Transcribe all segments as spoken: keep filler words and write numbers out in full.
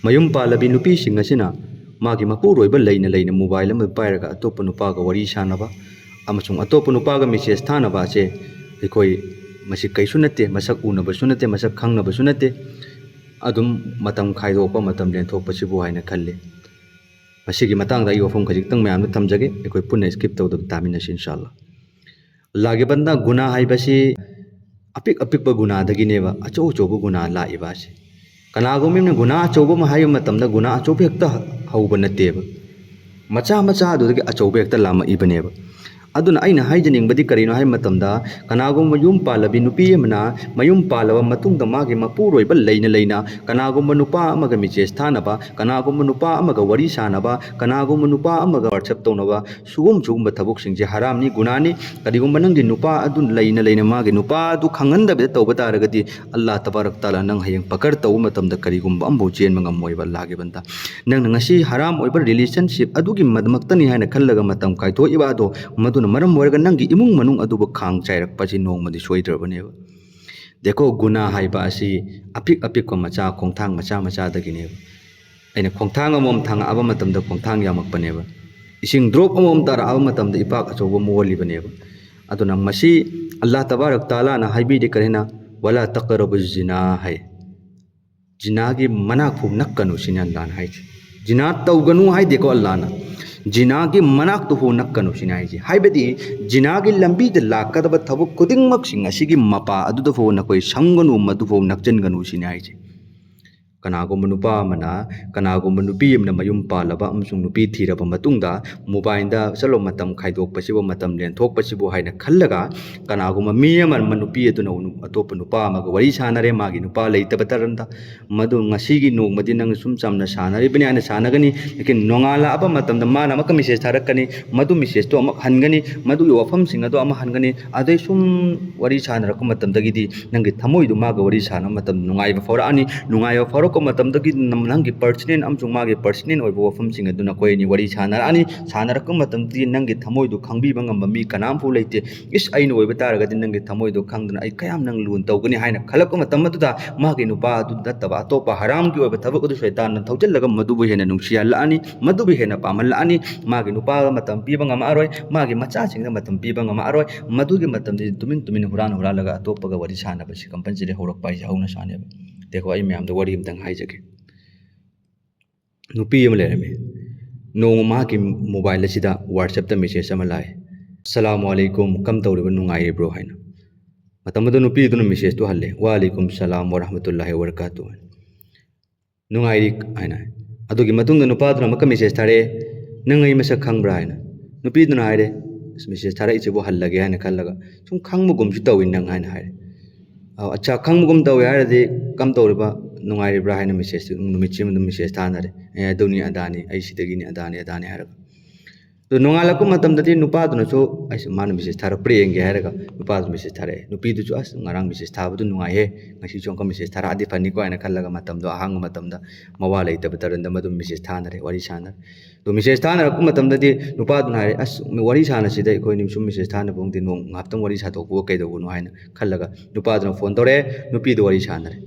ꯃꯌꯨꯝ ꯄꯥꯜꯂꯕꯤ ꯅꯨꯄꯤꯁꯤꯡ ꯑꯁꯤꯅ ꯃꯥꯒꯤ ꯃꯄꯨꯔꯣꯏꯕ ꯂꯩꯅ ꯂꯩꯅ ꯃꯣꯕꯥꯏꯜ ꯑꯃ ꯄꯥꯏꯔꯒ ꯑꯇꯣꯞꯄ ꯅꯨꯄꯥꯒ ꯋꯥꯔꯤ ꯁꯥꯟꯅꯕ ꯑꯃꯁꯨꯡ ꯑꯇꯣꯞꯄ ꯅꯨꯄꯥꯒ ꯃꯦꯁꯦꯖ ꯊꯥꯅꯕ ꯑꯁꯦ ꯑꯩꯈꯣꯏ ꯃꯁꯤ ꯀꯩꯁꯨ ꯅꯠꯇꯦ, ꯃꯁꯛ ꯎꯅꯕꯁꯨ ꯅꯠꯇꯦ, ꯃꯁꯛ ꯈꯪꯅꯕꯁꯨ ꯅꯠꯇꯦ꯫ ꯑꯗꯨꯝ ꯃꯇꯝ ꯈꯥꯏꯗꯣꯛꯄ, ꯃꯇꯝ ꯂꯦꯟꯊꯣꯛꯄꯁꯤꯕꯨ ꯍꯥꯏꯅ ꯈꯜꯂꯤ꯫ ꯃꯁꯤꯒꯤ ꯃꯇꯥꯡꯗ ꯑꯩ ꯋꯥꯐꯝ ꯈꯖꯤꯛꯇꯪ ꯃꯌꯥꯝꯗ ꯊꯝꯖꯒꯦ꯫ ꯑꯩꯈꯣꯏ ꯄꯨꯟꯅ ꯁ꯭ꯀꯤꯞ ꯇꯧꯗꯕ ꯇꯥꯃꯤꯟꯅꯁꯤ, ꯏꯟꯁꯥ ꯑꯜꯂꯥ꯫ ꯑꯜꯂꯥꯍꯒꯤ ꯕꯟꯗꯥ, ꯒꯨꯅꯥ ꯍꯥꯏꯕꯁꯤ ꯑꯄꯤꯛ ꯑꯄꯤꯛꯄ ꯒꯨꯅꯥꯗꯒꯤꯅꯦꯕ ꯑꯆꯧ ꯑꯆꯧꯕ ꯒꯨꯅꯥ ꯂꯥꯛꯏꯕ ꯑꯁꯤ꯫ ꯀꯅꯥꯒꯨꯝꯕ ꯑꯃꯅ ꯒꯨꯅꯥ ꯑꯆꯧꯕ ꯑꯃ ꯍꯥꯏꯕ ꯃꯇꯝꯗ ꯒꯨꯅꯥ ꯑꯆꯧꯕ ꯍꯦꯛꯇ ꯍꯧꯕ ꯅꯠꯇꯦꯕ, ꯃꯆꯥ ꯃꯆꯥ ꯑꯗꯨꯗꯒꯤ ꯑꯆꯧꯕ ꯍꯦꯛꯇ ꯂꯥꯝꯃꯛꯏꯕꯅꯦꯕ꯫ ꯑꯗꯨꯅ ꯑꯩꯅ ꯍꯥꯏꯖꯅꯤꯡꯕꯗꯤ ꯀꯔꯤꯅꯣ ꯍꯥꯏꯕ ꯃꯇꯝꯗ, ꯀꯅꯥꯒꯨꯝꯕ ꯌꯨꯝ ꯄꯥꯜꯂꯕꯤ ꯅꯨꯄꯤ ꯑꯃꯅ ꯃꯌꯨꯝ ꯄꯥꯜꯂꯕ ꯃꯇꯨꯡꯗ ꯃꯥꯒꯤ ꯃꯄꯨꯔꯣꯏꯕ ꯂꯩꯅ ꯂꯩꯅ ꯀꯅꯥꯒꯨꯝꯕ ꯅꯨꯄꯥ ꯑꯃꯒ ꯃꯦꯁꯦꯖ ꯊꯥꯅꯕ, ꯀꯅꯥꯒꯨꯝꯕ ꯅꯨꯄꯥ ꯑꯃꯒ ꯋꯥꯔꯤ ꯁꯥꯟꯅꯕ, ꯀꯅꯥꯒꯨꯝꯕ ꯅꯨꯄꯥ ꯑꯃꯒ ꯋꯥꯠꯁꯑꯞ ꯇꯧꯅꯕ, ꯁꯤꯒꯨꯝ ꯁꯤꯒꯨꯝꯕ ꯊꯕꯛꯁꯤꯡꯁꯦ ꯍꯔꯥꯝꯅꯤ, ꯒꯨꯅꯥꯅꯤ꯫ ꯀꯔꯤꯒꯨꯝꯕ ꯅꯪꯒꯤ ꯅꯨꯄꯥ ꯑꯗꯨ ꯂꯩꯅ ꯂꯩꯅ ꯃꯥꯒꯤ ꯅꯨꯄꯥ ꯑꯗꯨ ꯈꯪꯍꯟꯗꯕꯤꯗ ꯇꯧꯕ ꯇꯥꯔꯒꯗꯤ, ꯑꯜꯂꯥꯍ ꯇꯕꯥꯔꯛ ꯇꯥꯂꯥ ꯅꯪ ꯍꯌꯦꯡ ꯄꯀꯔ ꯇꯧꯕ ꯃꯇꯝꯗ ꯀꯔꯤꯒꯨꯝꯕ ꯑꯃꯐꯥꯎ ꯆꯦꯟꯕ ꯉꯝꯃꯣꯏꯕ, ꯑꯜꯂꯥꯍꯒꯤ ꯕꯟꯗꯥ꯫ ꯅꯪꯅ ꯉꯁꯤ ꯍꯔꯥꯝ ꯑꯣꯏꯕ ꯔꯤꯂꯦꯁꯟꯁꯤꯞ ꯑꯗꯨꯒꯤ ꯃꯗꯃꯛꯇꯅꯤ ꯍꯥꯏꯅ ꯈꯜꯂꯒ ꯃꯇꯝ ꯀꯥꯏꯊꯣꯛꯏꯕ ꯑꯗꯣ, ꯃꯗꯨꯅ ꯃꯔꯝ ꯑꯣꯏꯔꯒ ꯅꯪꯒꯤ ꯏꯃꯨꯡ ꯃꯅꯨꯡ ꯑꯗꯨꯕꯨ ꯈꯥꯡ ꯆꯥꯏꯔꯛꯄꯁꯤ ꯅꯣꯡꯃꯗꯤ ꯁꯣꯏꯗ꯭ꯔꯕꯅꯦꯕ꯫ ꯗꯦꯀꯣ, ꯒꯨꯅꯥ ꯍꯥꯏꯕ ꯑꯁꯤ ꯑꯄꯤꯛ ꯑꯄꯤꯛꯄ ꯃꯆꯥ, ꯈꯣꯡꯊꯥꯡ ꯃꯆꯥ ꯃꯆꯥꯗꯒꯤꯅꯦꯕ꯫ ꯑꯩꯅ ꯈꯣꯡꯊꯥꯡ ꯑꯃꯃꯝ ꯊꯥꯡꯉꯛꯑꯕ ꯃꯇꯝꯗ ꯈꯣꯡꯊꯥꯡ ꯌꯥꯝꯃꯛꯄꯅꯦꯕ꯫ ꯏꯁꯤꯡ ꯗ꯭ꯔꯣꯞ ꯑꯃꯃꯝ ꯇꯥꯔꯛꯑꯕ ꯃꯇꯝꯗ ꯏꯄꯥꯛ ꯑꯆꯧꯕ ꯑꯃ ꯑꯣꯜꯂꯤꯕꯅꯦꯕ꯫ ꯑꯗꯨꯅ ꯃꯁꯤ ꯑꯜꯂꯥꯍ ꯇꯕꯥꯔꯛ ꯇꯥꯂꯥꯅ ꯍꯥꯏꯕꯤꯔꯤ ꯀꯔꯤꯅ, "ꯋꯥꯂꯥ ꯇꯛꯔꯕꯨ ꯖꯤꯅꯥ" ꯍꯥꯏ꯫ ꯖꯤꯅꯥꯒꯤ ꯃꯅꯥꯛꯐꯥꯎ ꯅꯛꯀꯅꯨ ꯁꯤꯅꯤ ꯑꯜꯂꯥꯍꯅ ꯍꯥꯏꯁꯦ꯫ ꯖꯤꯅꯥ ꯇꯧꯒꯅꯨ ꯍꯥꯏꯗꯦꯀꯣ ꯑꯜꯂꯥꯍꯅ, ꯖꯤꯅꯥꯒꯤ ꯃꯅꯥꯛꯇꯨꯐꯥꯎ ꯅꯛꯀꯅꯨ ꯁꯤꯅꯤ ꯍꯥꯏꯁꯦ꯫ ꯍꯥꯏꯕꯗꯤ ꯖꯤꯅꯥꯒꯤ ꯂꯝꯕꯤꯗ ꯂꯥꯛꯀꯗꯕ ꯊꯕꯛ ꯈꯨꯗꯤꯡꯃꯛꯁꯤꯡ ꯑꯁꯤꯒꯤ ꯃꯄꯥ ꯑꯗꯨꯗꯐꯥꯎ ꯅꯈꯣꯏ ꯁꯪꯒꯅꯨ, ꯃꯗꯨꯐꯥꯎ ꯅꯛꯆꯤꯟꯒꯅꯨ ꯁꯤꯅꯤ ꯍꯥꯏꯁꯦ꯫ ꯀꯅꯥꯒꯨꯝꯕ ꯅꯨꯄꯥ ꯑꯃꯅ, ꯀꯅꯥꯒꯨꯝꯕ ꯅꯨꯄꯤ ꯑꯃꯅ ꯃꯌꯨꯝ ꯄꯥꯜꯂꯕ ꯑꯃꯁꯨꯡ ꯅꯨꯄꯤ ꯊꯤꯔꯕ ꯃꯇꯨꯡꯗ ꯃꯣꯕꯥꯏꯜꯗ ꯆꯠꯂꯣ ꯃꯇꯝ ꯈꯥꯏꯗꯣꯛꯄꯁꯤꯕꯨ, ꯃꯇꯝ ꯂꯦꯟꯊꯣꯛꯄꯁꯤꯕꯨ ꯍꯥꯏꯅ ꯈꯜꯂꯒ ꯀꯅꯥꯒꯨꯝꯕ ꯃꯤ ꯑꯃ, ꯅꯨꯄꯤ ꯑꯗꯨꯅ ꯑꯇꯣꯞꯄ ꯅꯨꯄꯥ ꯑꯃꯒ ꯋꯥꯔꯤ ꯁꯥꯟꯅꯔꯦ, ꯃꯥꯒꯤ ꯅꯨꯄꯥ ꯂꯩꯇꯕ ꯇꯔꯝꯗ꯫ ꯃꯗꯨ ꯉꯁꯤꯒꯤ ꯅꯣꯡꯃꯗꯤ ꯅꯪ ꯁꯨꯝ ꯆꯝꯅ ꯁꯥꯟꯅꯔꯤꯕꯅꯤ ꯍꯥꯏꯅ ꯁꯥꯟꯅꯒꯅꯤ, ꯂꯦꯀꯤꯟ ꯅꯣꯡꯉꯥꯜꯂꯛꯑꯕ ꯃꯇꯝꯗ ꯃꯥꯅ ꯑꯃꯨꯛꯀ ꯃꯦꯁꯦꯖ ꯊꯥꯔꯛꯀꯅꯤ, ꯃꯗꯨ ꯃꯦꯁꯦꯖꯇꯣ ꯑꯃꯨꯛ ꯍꯟꯒꯅꯤ, ꯃꯗꯨꯒꯤ ꯋꯥꯐꯝꯁꯤꯡ ꯑꯗꯣ ꯑꯃꯨꯛ ꯍꯟꯒꯅꯤ꯫ ꯑꯗꯩ ꯁꯨꯝ ꯋꯥꯔꯤ ꯁꯥꯟꯅꯔꯛꯄ ꯃꯇꯝꯗꯒꯤꯗꯤ ꯅꯪꯒꯤ ꯊꯃꯣꯏꯗꯨ ꯃꯥꯒ ꯋꯥꯔꯤ ꯁꯥꯟꯅꯕ ꯃꯇꯝꯗ ꯅꯨꯡꯉꯥꯏꯕ ꯐꯥꯎꯔꯛꯑꯅꯤ꯫ ꯅꯨꯡꯉꯥꯏꯕ ꯐꯥꯎꯔꯛ ꯂꯥꯛꯄ ꯃꯇꯝꯗꯒꯤ ꯅꯪꯒꯤ ꯄꯔꯁꯅꯦꯜ ꯑꯃꯁꯨꯡ ꯃꯥꯒꯤ ꯄꯔꯁꯅꯦꯜ ꯑꯣꯏꯕ ꯋꯥꯐꯝꯁꯤꯡ ꯑꯗꯨ ꯅꯈꯣꯏ ꯑꯅꯤ ꯋꯥꯔꯤ ꯁꯥꯟꯅꯔꯛꯑꯅꯤ꯫ ꯁꯥꯟꯅꯔꯛꯄ ꯃꯇꯝꯗꯗꯤ ꯅꯪꯒꯤ ꯊꯃꯣꯏꯗꯨ ꯈꯪꯕꯤꯕ ꯉꯝꯕ ꯃꯤ ꯀꯅꯥꯝꯐꯥꯎ ꯂꯩꯇꯦ꯫ ꯏꯁ, ꯑꯩꯅ ꯑꯣꯏꯕ ꯇꯥꯔꯒꯗꯤ ꯅꯪꯒꯤ ꯊꯃꯣꯏꯗꯨ ꯈꯪꯗꯅ ꯑꯩ ꯀꯌꯥꯝ ꯅꯪ ꯂꯨꯅ ꯇꯧꯒꯅꯤ ꯍꯥꯏꯅ ꯈꯜꯂꯛꯄ ꯃꯇꯝ ꯑꯗꯨꯗ ꯃꯥꯒꯤ ꯅꯨꯄꯥ ꯑꯗꯨ ꯅꯠꯇꯕ ꯑꯇꯣꯞꯄ ꯍꯔꯥꯝꯒꯤ ꯑꯣꯏꯕ ꯊꯕꯛ ꯑꯗꯨ ꯁꯩꯇꯥꯟꯅ ꯊꯧꯖꯤꯜꯂꯒ ꯃꯗꯨꯕꯨ ꯍꯦꯟꯅ ꯅꯨꯡꯁꯤꯍꯜꯂꯛꯑꯅꯤ, ꯃꯗꯨꯕꯨ ꯍꯦꯟꯅ ꯄꯥꯝꯍꯜꯂꯛꯑꯅꯤ꯫ ꯃꯥꯒꯤ ꯅꯨꯄꯥꯗ ꯃꯇꯝ ꯄꯤꯕ ꯉꯝꯃꯛꯑꯔꯣꯏ, ꯃꯥꯒꯤ ꯃꯆꯥꯁꯤꯡꯗ ꯃꯇꯝ ꯄꯤꯕ ꯉꯝꯃꯛꯑꯔꯣꯏ꯫ ꯃꯗꯨꯒꯤ ꯃꯇꯝꯗꯤ ꯇꯨꯃꯤꯟ ꯇꯨꯃꯤꯟ ꯍꯨꯔꯥꯟ ꯍꯨꯔꯥꯜꯂꯒ ꯑꯇꯣꯞꯄꯒ ꯋꯥꯔꯤ ꯁꯥꯟꯅꯕꯁꯤ ꯀꯝꯄꯜꯁꯔꯤ ꯍꯧꯔꯛꯄ ꯍꯥꯏꯁꯦ ꯍꯧꯅ ꯁꯥꯅꯦꯕ꯫ ꯇꯦꯀꯣ, ꯑꯩ ꯃꯌꯥꯝꯗ ꯋꯥꯔꯤ ꯑꯃꯇꯪ ꯍꯥꯏꯖꯒꯦ꯫ ꯅꯨꯄꯤ ꯑꯃ ꯂꯩꯔꯝꯃꯤ꯫ ꯅꯣꯡꯃ ꯃꯍꯥꯛꯀꯤ ꯃꯣꯕꯥꯏꯜ ꯑꯁꯤꯗ ꯋꯥꯆꯦꯞꯇ ꯃꯦꯁꯦꯖ ꯑꯃ ꯂꯥꯛꯑꯦ, "ꯑꯁꯂꯥꯃꯨ ꯑꯂꯩꯀꯨꯝ, ꯀꯝ ꯇꯧꯔꯤꯕ, ꯅꯨꯡꯉꯥꯏꯔꯤꯕ꯭ꯔꯣ?" ꯍꯥꯏꯅ꯫ ꯃꯇꯝ ꯑꯗꯨꯗ ꯅꯨꯄꯤꯗꯨꯅ ꯃꯦꯁꯦꯖꯇꯨ ꯍꯜꯂꯦ, "ꯋꯥ ꯑꯂꯩꯀꯨꯝ ꯁꯂꯥꯝ ꯋꯥ ꯔꯍꯃꯇꯨꯜꯂꯥꯍꯤ ꯋꯥ ꯕꯔꯀꯥꯇꯨ" ꯍꯥꯏꯅ꯫ "ꯅꯨꯡꯉꯥꯏꯔꯤ" ꯍꯥꯏꯅ ꯍꯥꯏ꯫ ꯑꯗꯨꯒꯤ ꯃꯇꯨꯡꯗ ꯅꯨꯄꯥꯗꯨꯅ ꯑꯃꯨꯛꯀ ꯃꯦꯁꯦꯖ ꯊꯥꯔꯛꯑꯦ, "ꯅꯪ ꯑꯩ ꯃꯁꯛ ꯈꯪꯕ꯭ꯔꯥ?" ꯍꯥꯏꯅ꯫ ꯅꯨꯄꯤꯗꯨꯅ ꯍꯥꯏꯔꯦ, "ꯑꯁ, ꯃꯦꯁꯦꯖ ꯊꯥꯔꯛꯏꯁꯤꯕꯨ ꯍꯜꯂꯒꯦ ꯍꯥꯏꯅ ꯈꯜꯂꯒ ꯁꯨꯝ ꯈꯪꯕꯒꯨꯝꯁꯨ ꯇꯧꯏ ꯅꯪ" ꯍꯥꯏꯅ ꯍꯥꯏꯔꯦ꯫ "ꯑꯧ, ꯑꯠꯆꯥ, ꯈꯪꯕꯒꯨꯝ ꯇꯧꯋꯦ ꯍꯥꯏꯔꯗꯤ ꯀꯝ ꯇꯧꯔꯤꯕ, ꯅꯨꯡꯉꯥꯏꯔꯤꯕ꯭ꯔꯥ?" ꯍꯥꯏꯅ ꯃꯦꯁꯦꯖꯇꯨ ꯅꯨꯃꯤꯠꯁꯤꯃ ꯑꯗꯨꯝ ꯃꯦꯁꯦꯖ ꯊꯥꯅꯔꯦ꯫ "ꯑꯦ, ꯑꯗꯨꯅꯤ ꯑꯗꯥꯅꯤ, ꯑꯩ ꯁꯤꯗꯒꯤꯅꯤ ꯑꯗꯥꯅꯤ ꯑꯗꯥꯅꯤ" ꯍꯥꯏꯔꯒ꯫ ꯑꯗꯨ ꯅꯣꯡꯉꯥꯜꯂꯛꯄ ꯃꯇꯝꯗꯗꯤ ꯅꯨꯄꯥꯗꯨꯅꯁꯨ, ꯑꯩꯁ, ꯃꯥꯅ ꯃꯦꯁꯦꯖ ꯊꯥꯔꯛꯄ꯭ꯔꯥ ꯌꯦꯡꯒꯦ ꯍꯥꯏꯔꯒ ꯅꯨꯄꯥꯗꯨ ꯃꯦꯁꯦꯖ ꯊꯥꯔꯛꯑꯦ꯫ ꯅꯨꯄꯤꯗꯨꯁꯨ, "ꯑꯁ, ꯉꯔꯥꯡ ꯃꯦꯁꯦꯖ ꯊꯥꯕꯗꯨ ꯅꯨꯡꯉꯥꯏꯍꯦ, ꯉꯁꯤꯁꯨ ꯑꯃꯨꯛꯀ ꯃꯦꯁꯦꯖ ꯊꯥꯔꯛꯑꯗꯤ ꯐꯅꯤꯀꯣ" ꯍꯥꯏꯅ ꯈꯜꯂꯒ ꯃꯇꯝꯗꯣ ꯑꯍꯥꯡꯕ ꯃꯇꯝꯗ ꯃꯋꯥ ꯂꯩꯇꯕ ꯇꯔꯟꯗ ꯃꯗꯨꯝ ꯃꯦꯁꯦꯖ ꯊꯥꯅꯔꯦ, ꯋꯥꯔꯤ ꯁꯥꯟꯅꯔꯦ꯫ ꯑꯗꯨ ꯃꯦꯁꯦꯖ ꯊꯥꯅꯔꯛꯄ ꯃꯇꯝꯗꯗꯤ ꯅꯨꯄꯥꯗꯨꯅ ꯍꯥꯏꯔꯦ, "ꯑꯁ, ꯋꯥꯔꯤ ꯁꯥꯟꯅꯁꯤꯗ, ꯑꯩꯈꯣꯏꯅꯤ ꯁꯨꯝ ꯃꯦꯁꯦꯖ ꯊꯥꯅꯕ ꯈꯪꯗꯦ, ꯅꯣꯡ ꯉꯥꯏꯍꯥꯛꯇꯪ ꯋꯥꯔꯤ ꯁꯥꯗꯣꯛꯄ ꯀꯩꯗꯧꯕꯅꯣ?" ꯍꯥꯏꯅ ꯈꯜꯂꯒ ꯅꯨꯄꯥꯗꯨꯅ ꯐꯣꯟ ꯇꯧꯔꯛꯑꯦ, ꯅꯨꯄꯤꯗꯨ ꯋꯥꯔꯤ ꯁꯥꯟꯅꯔꯦ꯫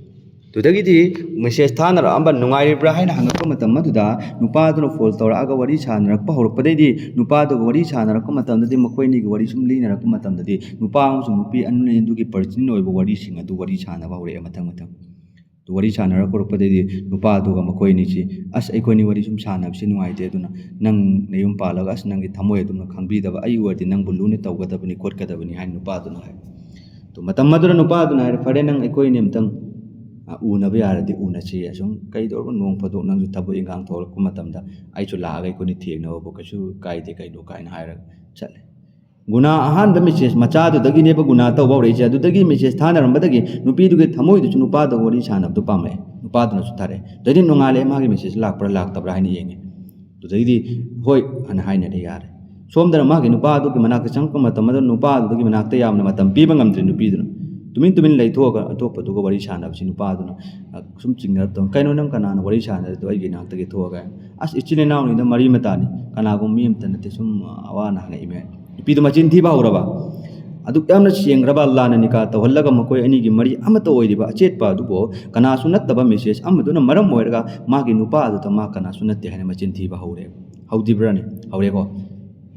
ꯑꯗꯨꯗꯒꯤꯗꯤ ꯃꯦꯁꯦꯖ ꯊꯥꯅꯔꯛꯑꯝꯕ, "ꯅꯨꯡꯉꯥꯏꯔꯤꯕ꯭ꯔꯥ?" ꯍꯥꯏꯅ ꯍꯪꯉꯛꯄ ꯃꯇꯝ ꯑꯗꯨꯗ ꯅꯨꯄꯥꯗꯨꯅ ꯐꯣꯟ ꯇꯧꯔꯛꯑꯒ ꯋꯥꯔꯤ ꯁꯥꯟꯅꯔꯛꯄ ꯍꯧꯔꯛꯄꯗꯩꯗꯤ, ꯅꯨꯄꯥꯗꯨꯒ ꯋꯥꯔꯤ ꯁꯥꯟꯅꯔꯛꯄ ꯃꯇꯝꯗꯗꯤ, ꯃꯈꯣꯏ ꯑꯅꯤꯒꯤ ꯋꯥꯔꯤ ꯁꯨꯝ ꯂꯤꯅꯔꯛꯄ ꯃꯇꯝꯗꯗꯤ, ꯅꯨꯄꯥ ꯑꯃꯁꯨꯡ ꯅꯨꯄꯤ ꯑꯅꯤꯗꯨꯒꯤ ꯄꯔꯁꯅꯦꯜ ꯑꯣꯏꯕ ꯋꯥꯔꯤꯁꯤꯡ ꯑꯗꯨ ꯋꯥꯔꯤ ꯁꯥꯟꯅꯕ ꯍꯧꯔꯛꯑꯦ ꯃꯊꯪ ꯃꯊꯪ꯫ ꯑꯗꯨ ꯋꯥꯔꯤ ꯁꯥꯟꯅꯔꯛꯄ ꯍꯧꯔꯛꯄꯗꯩꯗꯤ ꯅꯨꯄꯥꯗꯨꯒ ꯃꯈꯣꯏ ꯑꯅꯤꯁꯤ, "ꯑꯁ, ꯑꯩꯈꯣꯏ ꯑꯅꯤ ꯋꯥꯔꯤ ꯁꯨꯝ ꯁꯥꯟꯅꯕꯁꯤ ꯅꯨꯡꯉꯥꯏꯇꯦ, ꯑꯗꯨꯅ ꯅꯪ ꯅꯌꯨꯝ ꯄꯥꯜꯂꯒ, ꯑꯁ, ꯅꯪꯒꯤ ꯊꯃꯣꯏ ꯑꯗꯨꯝꯅ ꯈꯪꯕꯤꯗꯕ, ꯑꯩ ꯑꯣꯏꯔꯗꯤ ꯅꯪꯕꯨ ꯂꯨꯅ ꯇꯧꯒꯗꯕꯅꯤ, ꯈꯣꯠꯀꯗꯕꯅꯤ" ꯍꯥꯏꯅ ꯅꯨꯄꯥꯗꯨꯅ ꯍꯥꯏ꯫ ꯑꯗꯨ ꯃꯇꯝ ꯑꯗꯨꯗ ꯅꯨꯄꯥꯗꯨꯅ ꯍꯥꯏꯔꯦ, "ꯐꯔꯦ, ꯅꯪ ꯑꯩꯈꯣꯏ ꯑꯅꯤ ꯑꯝꯇꯪ, ꯑ, ꯎꯅꯕ ꯌꯥꯔꯗꯤ ꯎꯅꯁꯤ, ꯑꯁꯨꯝ ꯀꯩꯗꯧꯔꯕ, ꯅꯣꯡ ꯐꯥꯗꯣꯛ ꯅꯪꯁꯨ ꯊꯕꯛ ꯏꯪꯈꯥꯡ ꯊꯣꯛꯂꯛꯄ ꯃꯇꯝꯗ ꯑꯩꯁꯨ ꯂꯥꯛꯑꯒ ꯑꯩꯈꯣꯏꯅꯤ ꯊꯦꯡꯅꯕꯕꯨ ꯀꯩꯁꯨ ꯀꯥꯏꯗꯦ ꯀꯩꯅꯣ" ꯀꯥꯏꯅ ꯍꯥꯏꯔꯒ ꯆꯠꯂꯦ꯫ ꯒꯨꯅꯥ ꯑꯍꯥꯟꯕ ꯃꯦꯁꯦꯖ ꯃꯆꯥꯗꯨꯗꯒꯤꯅꯦꯕ ꯒꯨꯅꯥ ꯇꯧꯕ ꯍꯧꯔꯛꯏꯁꯦ꯫ ꯑꯗꯨꯗꯒꯤ ꯃꯦꯁꯦꯖ ꯊꯥꯅꯔꯝꯕꯗꯒꯤ ꯅꯨꯄꯤꯗꯨꯒꯤ ꯊꯃꯣꯏꯗꯨꯁꯨ ꯅꯨꯄꯥꯗꯨꯒ ꯋꯥꯔꯤ ꯁꯥꯟꯅꯕꯗꯨ ꯄꯥꯝꯃꯛꯑꯦ, ꯅꯨꯄꯥꯗꯨꯅꯁꯨ ꯊꯥꯔꯛꯑꯦ꯫ ꯑꯗꯩꯗꯤ ꯅꯣꯡꯉꯥꯜꯂꯛꯑꯦ, ꯃꯥꯒꯤ ꯃꯦꯁꯦꯖ ꯂꯥꯛꯄ꯭ꯔꯥ ꯂꯥꯛꯇꯕ꯭ꯔꯥ ꯍꯥꯏꯅ ꯌꯦꯡꯉꯦ꯫ ꯑꯗꯨꯗꯒꯤꯗꯤ "ꯍꯣꯏ" ꯍꯥꯏꯅ ꯍꯥꯏꯅꯔꯦ, ꯌꯥꯔꯦ꯫ ꯁꯣꯝꯗꯅ ꯃꯥꯒꯤ ꯅꯨꯄꯥꯗꯨꯒꯤ ꯃꯅꯥꯛꯇ ꯆꯪꯉꯛꯄ ꯃꯇꯝ ꯑꯗꯨꯗ ꯅꯨꯄꯥꯗꯨꯒꯤ ꯃꯅꯥꯛꯇ ꯌꯥꯝꯅ ꯃꯇꯝ ꯄꯤꯕ ꯉꯝꯗ꯭ꯔꯦ ꯅꯨꯄꯤꯗꯨꯅ꯫ ꯇꯨꯃꯤꯟ ꯇꯨꯃꯤꯟ ꯂꯩꯊꯣꯛꯑꯒ ꯑꯇꯣꯞꯄꯗꯨꯒ ꯋꯥꯔꯤ ꯁꯥꯟꯅꯕꯁꯤ ꯅꯨꯄꯥꯗꯨꯅ, ꯑ, ꯁꯨꯝ ꯆꯤꯡꯅꯔꯛꯇꯕ, "ꯀꯩꯅꯣ, ꯅꯪ ꯀꯅꯥꯅ ꯋꯥꯔꯤ ꯁꯥꯟꯅꯔꯤꯗꯣ ꯑꯩꯒꯤ ꯏꯅꯥꯛꯇꯒꯤ ꯊꯣꯛꯑꯒ?" "ꯑꯁ, ꯏꯆꯤꯜ ꯏꯅꯥꯎꯅꯤꯗ, ꯃꯔꯤ ꯃꯇꯥꯅꯤ, ꯀꯅꯥꯒꯨꯝꯕ ꯃꯤ ꯑꯃꯇ ꯅꯠꯇꯦ, ꯁꯨꯝ, ꯑ, ꯑꯋꯥꯅ ꯍꯪꯉꯛꯏꯃꯦ"꯫ ꯅꯨꯄꯤꯗꯨ ꯃꯆꯤꯟ ꯊꯤꯕ ꯍꯧꯔꯕ꯫ ꯑꯗꯨꯛ ꯌꯥꯝꯅ ꯁꯦꯡꯈ꯭ꯔꯕ ꯑꯜꯂꯥꯅ ꯅꯤꯀꯥ ꯇꯧꯍꯜꯂꯒ ꯃꯈꯣꯏ ꯑꯅꯤꯒꯤ ꯃꯔꯤ ꯑꯃꯠꯇ ꯑꯣꯏꯔꯤꯕ ꯑꯆꯦꯠꯄ ꯑꯗꯨꯕꯨ ꯀꯅꯥꯁꯨ ꯅꯠꯇꯕ ꯃꯦꯁꯦꯖ ꯑꯃꯗꯨꯅ ꯃꯔꯝ ꯑꯣꯏꯔꯒ ꯃꯥꯒꯤ ꯅꯨꯄꯥ ꯑꯗꯨꯗ ꯃꯥ ꯀꯅꯥꯁꯨ ꯅꯠꯇꯦ ꯍꯥꯏꯅ ꯃꯆꯤꯟ ꯊꯤꯕ ꯍꯧꯔꯦ꯫ ꯍꯧꯗ꯭ꯔꯤꯕ꯭ꯔꯅꯦ? ꯍꯧꯔꯦꯀꯣ꯫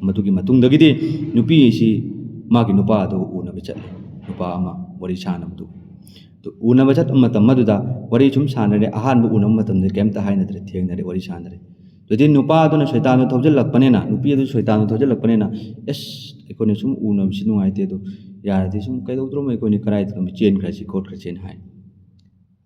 ꯃꯗꯨꯒꯤ ꯃꯇꯨꯡꯗꯒꯤꯗꯤ ꯅꯨꯄꯤ ꯑꯁꯤ ꯃꯥꯒꯤ ꯅꯨꯄꯥ ꯑꯗꯨ ꯎꯅꯕ ꯆꯠꯂꯦ꯫ ꯅꯨꯄꯥ ꯑꯃ ꯋꯥꯔꯤ ꯁꯥꯟꯅꯕꯗꯨ꯫ ꯑꯗꯨ ꯎꯅꯕ ꯆꯠꯄ ꯃꯇꯝ ꯑꯗꯨꯗ ꯋꯥꯔꯤ ꯁꯨꯝ ꯁꯥꯟꯅꯔꯦ꯫ ꯑꯍꯥꯟꯕ ꯎꯅꯕ ꯃꯇꯝꯗ ꯀꯩꯝꯇ ꯍꯥꯏꯅꯗ꯭ꯔꯦ, ꯊꯦꯡꯅꯔꯦ, ꯋꯥꯔꯤ ꯁꯥꯟꯅꯔꯦ꯫ ꯑꯗꯨꯗꯤ ꯅꯨꯄꯥ ꯑꯗꯨꯅ ꯁꯩꯇꯥꯟꯗꯨ ꯊꯧꯖꯤꯜꯂꯛꯄꯅꯤꯅ, ꯅꯨꯄꯤ ꯑꯗꯨ ꯁꯩꯇꯥꯟꯗꯨ ꯊꯧꯖꯤꯜꯂꯛꯄꯅꯤꯅ, "ꯑꯦꯁ, ꯑꯩꯈꯣꯏꯅ ꯁꯨꯝ ꯎꯅꯕꯁꯤ ꯅꯨꯡꯉꯥꯏꯇꯦ, ꯑꯗꯨ ꯌꯥꯔꯗꯤ ꯁꯨꯝ ꯀꯩꯗꯧꯗ꯭ꯔꯣꯃꯣ, ꯑꯩꯈꯣꯏꯅꯤ ꯀꯗꯥꯏꯗꯅꯣ ꯆꯦꯟꯈ꯭ꯔꯁꯤ ꯈꯣꯠꯈ꯭ꯔꯁꯦꯅ" ꯍꯥꯏ꯫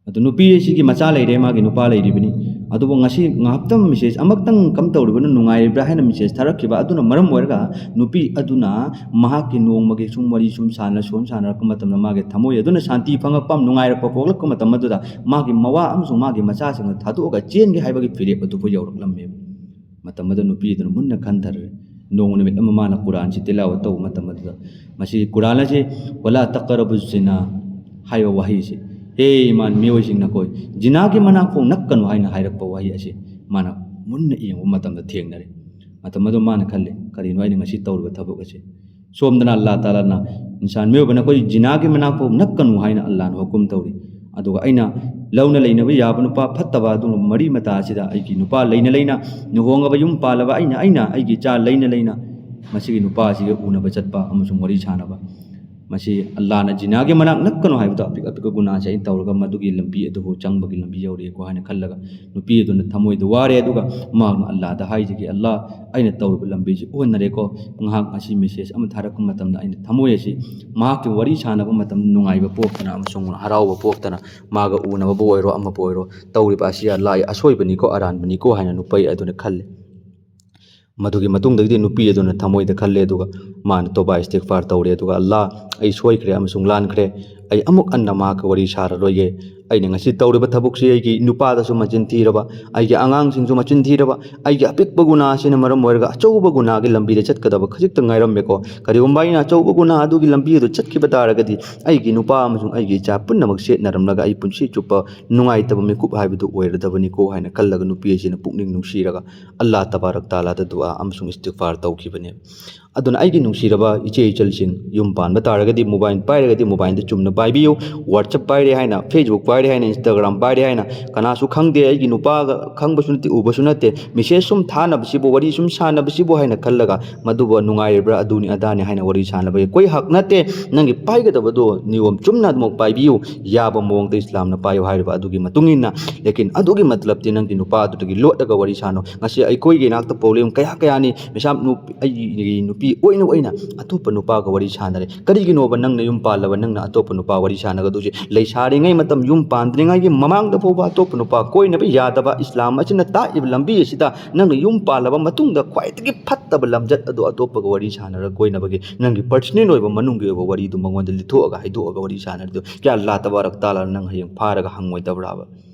ꯑꯗꯨ ꯅꯨꯄꯤ ꯑꯁꯤꯒꯤ ꯃꯆꯥ ꯂꯩꯔꯦ, ꯃꯥꯒꯤ ꯅꯨꯄꯥ ꯂꯩꯔꯤꯕꯅꯤ꯫ ꯑꯗꯨꯕꯨ ꯉꯁꯤ ꯉꯥꯏꯍꯥꯛꯇꯪ ꯃꯦꯁꯦꯖ ꯑꯃꯈꯛꯇꯪ ꯀꯝ ꯇꯧꯔꯤꯕꯅ ꯅꯨꯡꯉꯥꯏꯔꯤꯕ꯭ꯔꯥ ꯍꯥꯏꯅ ꯃꯦꯁꯦꯖ ꯊꯥꯔꯛꯈꯤꯕ ꯑꯗꯨꯅ ꯃꯔꯝ ꯑꯣꯏꯔꯒ ꯅꯨꯄꯤ ꯑꯗꯨꯅ ꯃꯍꯥꯛꯀꯤ ꯅꯣꯡꯃꯒꯤ ꯁꯨꯝ ꯋꯥꯔꯤ ꯁꯨꯝ ꯁꯥꯟꯅ ꯁꯨꯝ ꯁꯥꯟꯅꯔꯛꯄ ꯃꯇꯝꯗ ꯃꯥꯒꯤ ꯊꯃꯣꯏ ꯑꯗꯨꯅ ꯁꯥꯟꯇꯤ ꯐꯪꯉꯛꯄ, ꯅꯨꯡꯉꯥꯏꯔꯛꯄ ꯄꯣꯛꯂꯛꯄ ꯃꯇꯝ ꯑꯗꯨꯗ ꯃꯥꯒꯤ ꯃꯋꯥ ꯑꯃꯁꯨꯡ ꯃꯥꯒꯤ ꯃꯆꯥꯁꯤꯡ ꯑꯗꯨ ꯊꯥꯗꯣꯛꯑꯒ ꯆꯦꯟꯒꯦ ꯍꯥꯏꯕꯒꯤ ꯐꯤꯔꯦꯞ ꯑꯗꯨꯕꯨ ꯌꯧꯔꯛꯂꯝꯃꯦꯕ꯫ ꯃꯇꯝ ꯑꯗꯨꯗ ꯅꯨꯄꯤ ꯑꯗꯨꯅ ꯃꯨꯟꯅ ꯈꯟꯊꯔꯦ꯫ ꯅꯣꯡꯃ ꯅꯨꯃꯤꯠ ꯑꯃ ꯃꯥꯅ ꯀꯨꯔꯥꯟꯁꯤ ꯇꯤꯂꯥꯋꯠ ꯇꯧꯕ ꯃꯇꯝ ꯑꯗꯨꯗ ꯃꯁꯤ ꯀꯨꯔꯥꯟ ꯑꯁꯤ "ꯋꯥꯂꯥ ꯇꯛꯔꯕꯨ ꯖꯤꯅꯥ" ꯍꯥꯏꯕ ꯋꯥꯍꯩꯁꯤ, "ꯍꯦ ꯏꯃꯥꯟ ꯃꯤꯑꯣꯏꯁꯤꯡ, ꯅꯈꯣꯏ ꯖꯤꯅꯥꯒꯤ ꯃꯅꯥꯛ ꯐꯥꯎ ꯅꯛꯀꯅꯨ" ꯍꯥꯏꯅ ꯍꯥꯏꯔꯛꯄ ꯋꯥꯍꯩ ꯑꯁꯤ ꯃꯥꯅ ꯃꯨꯟꯅ ꯌꯦꯡꯕ ꯃꯇꯝꯗ ꯊꯦꯡꯅꯔꯦ꯫ ꯃꯇꯝ ꯑꯗꯨ ꯃꯥꯅ ꯈꯜꯂꯦ, "ꯀꯔꯤꯅꯣ ꯑꯩꯅ ꯉꯁꯤ ꯇꯧꯔꯤꯕ ꯊꯕꯛ ꯑꯁꯤ?" ꯁꯣꯝꯗꯅ ꯑꯜꯂꯥ ꯇꯥꯂꯥꯅ ꯏꯟꯁꯥꯟ ꯃꯤꯑꯣꯏꯕ ꯅꯈꯣꯏ ꯖꯤꯅꯥꯒꯤ ꯃꯅꯥꯛ ꯐꯥꯎ ꯅꯛꯀꯅꯨ ꯍꯥꯏꯅ ꯑꯜꯂꯥꯅ ꯍꯨꯀꯨꯝ ꯇꯧꯔꯤ꯫ ꯑꯗꯨꯒ ꯑꯩꯅ ꯂꯧꯅ ꯂꯩꯅꯕ ꯌꯥꯕ ꯅꯨꯄꯥ ꯐꯠꯇꯕ ꯑꯗꯨꯒꯨꯝꯕ ꯃꯔꯤ ꯃꯇꯥ ꯑꯁꯤꯗ ꯑꯩꯒꯤ ꯅꯨꯄꯥ ꯂꯩꯅ ꯂꯩꯅ, ꯂꯨꯍꯣꯡꯉꯕ ꯌꯨꯝ ꯄꯥꯜꯂꯕ ꯑꯩꯅ, ꯑꯩꯅ ꯑꯩꯒꯤ ꯏꯆꯥ ꯂꯩꯅ ꯂꯩꯅ ꯃꯁꯤꯒꯤ ꯅꯨꯄꯥ ꯑꯁꯤꯒ ꯎꯅꯕ ꯆꯠꯄ ꯑꯃꯁꯨꯡ ꯋꯥꯔꯤ ꯁꯥꯟꯅꯕ, ꯃꯁꯤ ꯑꯜꯂꯥꯅ ꯖꯤꯅꯥꯒꯤ ꯃꯅꯥꯛ ꯅꯛꯀꯅꯨ ꯍꯥꯏꯕꯗꯣ ꯑꯄꯤꯛ ꯑꯄꯤꯛꯄ ꯒꯨꯅꯥꯁꯦ ꯑꯩꯅ ꯇꯧꯔꯒ ꯃꯗꯨꯒꯤ ꯂꯝꯕꯤ ꯑꯗꯨꯕꯨ ꯆꯪꯕꯒꯤ ꯂꯝꯕꯤ ꯌꯧꯔꯛꯑꯦꯀꯣ ꯍꯥꯏꯅ ꯈꯜꯂꯒ ꯅꯨꯄꯤ ꯑꯗꯨꯅ ꯊꯃꯣꯏꯗ ꯋꯥꯔꯦ꯫ ꯑꯗꯨꯒ ꯃꯍꯥꯛꯅ ꯑꯜꯂꯥꯗ ꯍꯥꯏꯖꯒꯦ, "ꯑꯜꯂꯥ, ꯑꯩꯅ ꯇꯧꯔꯤꯕ ꯂꯝꯕꯤꯁꯤ ꯎꯍꯟꯅꯔꯦꯀꯣ, ꯉꯥꯏꯍꯥꯛ ꯉꯁꯤ ꯃꯦꯁꯦꯖ ꯑꯃ ꯊꯥꯔꯛꯄ ꯃꯇꯝꯗ ꯑꯩꯅ ꯊꯃꯣꯏ ꯑꯁꯤ ꯃꯍꯥꯛꯀꯤ ꯋꯥꯔꯤ ꯁꯥꯟꯅꯕ ꯃꯇꯝꯗ ꯅꯨꯡꯉꯥꯏꯕ ꯄꯣꯛꯇꯅ ꯑꯃꯁꯨꯡ ꯍꯔꯥꯎꯕ ꯄꯣꯛꯇꯅ ꯃꯥꯒ ꯎꯅꯕꯕꯨ ꯑꯣꯏꯔꯣ ꯑꯃꯕꯨ ꯑꯣꯏꯔꯣ ꯇꯧꯔꯤꯕ ꯑꯁꯤ ꯑꯜꯂꯥꯒꯤ ꯑꯁꯣꯏꯕꯅꯤꯀꯣ, ꯑꯔꯥꯟꯕꯅꯤꯀꯣ" ꯍꯥꯏꯅ ꯅꯨꯄꯤ ꯑꯗꯨꯅ ꯈꯜꯂꯤ꯫ ꯃꯗꯨꯒꯤ ꯃꯇꯨꯡꯗꯒꯤꯗꯤ ꯅꯨꯄꯤ ꯑꯗꯨꯅ ꯊꯃꯣꯏꯗ ꯈꯜꯂꯦ, ꯑꯗꯨꯒ ꯃꯥꯅ ꯇꯣꯕꯥ ꯏꯁꯇꯤꯒꯐꯥꯔ ꯇꯧꯔꯦ, ꯑꯗꯨꯒ "ꯑꯜꯂꯥ, ꯑꯩ ꯁꯣꯏꯈ꯭ꯔꯦ ꯑꯃꯁꯨꯡ ꯂꯥꯟꯈ꯭ꯔꯦ, ꯑꯩ ꯑꯃꯨꯛ ꯍꯟꯅ ꯃꯍꯥꯛꯀ ꯋꯥꯔꯤ ꯁꯥꯔꯔꯣꯏꯒꯦ꯫ ꯑꯩꯅ ꯉꯁꯤ ꯇꯧꯔꯤꯕ ꯊꯕꯛꯁꯤ ꯑꯩꯒꯤ ꯅꯨꯄꯥꯗꯁꯨ ꯃꯆꯤꯟ ꯊꯤꯔꯕ, ꯑꯩꯒꯤ ꯑꯉꯥꯡꯁꯤꯡꯁꯨ ꯃꯆꯤꯟ ꯊꯤꯔꯕ, ꯑꯩꯒꯤ ꯑꯄꯤꯛꯄ ꯒꯨꯅꯥ ꯑꯁꯤꯅ ꯃꯔꯝ ꯑꯣꯏꯔꯒ ꯑꯆꯧꯕ ꯒꯨꯅꯥꯒꯤ ꯂꯝꯕꯤꯗ ꯆꯠꯀꯗꯕ ꯈꯖꯤꯛꯇ ꯉꯥꯏꯔꯝꯃꯦꯀꯣ꯫ ꯀꯔꯤꯒꯨꯝꯕ ꯑꯩꯅ ꯑꯆꯧꯕ ꯒꯨꯅꯥ ꯑꯗꯨꯒꯤ ꯂꯝꯕꯤ ꯑꯗꯨ ꯆꯠꯈꯤꯕ ꯇꯥꯔꯒꯗꯤ ꯑꯩꯒꯤ ꯅꯨꯄꯥ ꯑꯃꯁꯨꯡ ꯑꯩꯒꯤ ꯏꯆꯥ ꯄꯨꯝꯅꯃꯛ ꯆꯦꯠꯅꯔꯝꯂꯒ ꯑꯩ ꯄꯨꯟꯁꯤ ꯆꯨꯞꯄ ꯅꯨꯡꯉꯥꯏꯇꯕ ꯃꯤꯀꯨꯞ ꯍꯥꯏꯕꯗꯨ ꯑꯣꯏꯔꯗꯕꯅꯤꯀꯣ ꯍꯥꯏꯅ ꯈꯜꯂꯒ ꯅꯨꯄꯤ ꯑꯁꯤꯅ ꯄꯨꯛꯅꯤꯡ ꯅꯨꯡꯁꯤꯔꯒ ꯑꯜꯂꯥꯍ ꯇꯕꯥꯔꯛ ꯇꯥꯂꯥꯗ ꯗꯨꯑꯥ ꯑꯃꯁꯨꯡ ꯏꯁꯇꯤꯒꯐꯥꯔ ꯇꯧꯈꯤꯕꯅꯤ꯫ ꯑꯗꯨꯅ ꯑꯩꯒꯤ ꯅꯨꯡꯁꯤꯔꯕ ꯏꯆꯦ ꯏꯆꯜꯁꯤꯡ, ꯌꯨꯝ ꯄꯥꯟꯕ ꯇꯥꯔꯒꯗꯤ ꯃꯣꯕꯥꯏꯜ ꯄꯥꯏꯔꯒꯗꯤ ꯃꯣꯕꯥꯏꯜꯗ ꯆꯨꯝꯅ ꯄꯥꯏꯕꯤꯌꯨ꯫ WhatsApp ꯄꯥꯏꯔꯦ ꯍꯥꯏꯅ, Facebook ꯄꯥꯏꯔꯦ ꯍꯥꯏꯅ, Instagram ꯄꯥꯏꯔꯦ ꯍꯥꯏꯅ, ꯀꯅꯥꯁꯨ ꯈꯪꯗꯦ, ꯑꯩꯒꯤ ꯅꯨꯄꯥꯒ ꯈꯪꯕꯁꯨ ꯅꯠꯇꯦ, ꯎꯕꯁꯨ ꯅꯠꯇꯦ, ꯃꯦꯁꯦꯖ ꯁꯨꯝ ꯊꯥꯅꯕꯁꯤꯕꯨ, ꯋꯥꯔꯤ ꯁꯨꯝ ꯁꯥꯟꯅꯕꯁꯤꯕꯨ ꯍꯥꯏꯅ ꯈꯜꯂꯒ ꯃꯗꯨꯕꯨ ꯅꯨꯡꯉꯥꯏꯔꯤꯕ꯭ꯔꯥ, ꯑꯗꯨꯅꯤ ꯑꯗꯥꯅꯤ ꯍꯥꯏꯅ ꯋꯥꯔꯤ ꯁꯥꯟꯅꯕꯒꯤ ꯀꯣꯏ ꯍꯛ ꯅꯠꯇꯦ꯫ ꯅꯪꯒꯤ ꯄꯥꯏꯒꯗꯕꯗꯣ ꯅꯤꯌꯣꯝ ꯆꯨꯝꯅ ꯑꯗꯨꯃꯛ ꯄꯥꯏꯕꯤꯌꯨ, ꯌꯥꯕ ꯃꯑꯣꯡꯗ ꯏꯁꯂꯥꯝꯅ ꯄꯥꯏꯌꯨ ꯍꯥꯏꯔꯤꯕ ꯑꯗꯨꯒꯤ ꯃꯇꯨꯡ ꯏꯟꯅ꯫ ꯂꯦꯀꯤꯟ ꯑꯗꯨꯒꯤ ꯃꯇꯂꯕꯇꯤ ꯅꯪꯒꯤ ꯅꯨꯄꯥꯗꯨꯗꯒꯤ ꯂꯣꯠꯂꯒ ꯋꯥꯔꯤ ꯁꯥꯅꯨ꯫ ꯉꯁꯤ ꯑꯩꯈꯣꯏꯒꯤ ꯏꯅꯥꯛꯇ ꯄ꯭ꯔꯣꯕ꯭ꯂꯦꯝ ꯀꯌꯥ ꯀꯌꯥꯅꯤ, ꯃꯤꯁꯥꯝ ꯅꯨꯄꯤ, ꯑꯩꯒꯤ ꯅꯨꯄꯤ ꯑꯣꯏꯅ ꯑꯣꯏꯅ ꯑꯇꯣꯞꯄ ꯅꯨꯄꯥꯒ ꯋꯥꯔꯤ ꯁꯥꯟꯅꯔꯦ꯫ ꯀꯔꯤꯒꯤꯅꯣꯕ ꯅꯪꯅ ꯌꯨꯝ ꯄꯥꯜꯂꯕ ꯅꯪꯅ ꯑꯇꯣꯞꯄ ꯅꯨꯄꯥ ꯋꯥꯔꯤ ꯁꯥꯟꯅꯒꯗꯧꯁꯦ? ꯂꯩꯁꯥꯔꯤꯉꯩ ꯃꯇꯝ, ꯌꯨꯝ ꯄꯥꯟꯗ꯭ꯔꯤꯉꯩꯒꯤ ꯃꯃꯥꯡꯗ ꯐꯥꯎꯕ ꯑꯇꯣꯞꯄ ꯅꯨꯄꯥ ꯀꯣꯏꯅꯕ ꯌꯥꯗꯕ ꯏꯁꯂꯥꯝ ꯑꯁꯤꯅ ꯇꯥꯛꯏꯕ ꯂꯝꯕꯤ ꯑꯁꯤꯗ ꯅꯪꯅ ꯌꯨꯝ ꯄꯥꯜꯂꯕ ꯃꯇꯨꯡꯗ ꯈ꯭ꯋꯥꯏꯗꯒꯤ ꯐꯠꯇꯕ ꯂꯝꯆꯠ ꯑꯗꯨ ꯑꯇꯣꯞꯄꯒ ꯋꯥꯔꯤ ꯁꯥꯟꯅꯔꯒ ꯀꯣꯏꯅꯕꯒꯤ ꯅꯪꯒꯤ ꯄꯔꯁꯅꯦꯜ ꯑꯣꯏꯕ ꯃꯅꯨꯡꯒꯤ ꯑꯣꯏꯕ ꯋꯥꯔꯤꯗꯨ ꯃꯉꯣꯟꯗ ꯂꯤꯊꯣꯛꯑꯒ ꯍꯥꯏꯗꯣꯛꯑꯒ ꯋꯥꯔꯤ ꯁꯥꯟꯅꯔꯤꯗꯣ ꯀꯌꯥ? ꯑꯜꯂꯥꯍ ꯇꯕꯥꯔꯛ ꯇꯥꯂꯥꯅ ꯅꯪ ꯍꯌꯦꯡ ꯐꯥꯔꯒ ꯍꯪꯉꯣꯏꯗꯕ꯭ꯔꯥꯕ?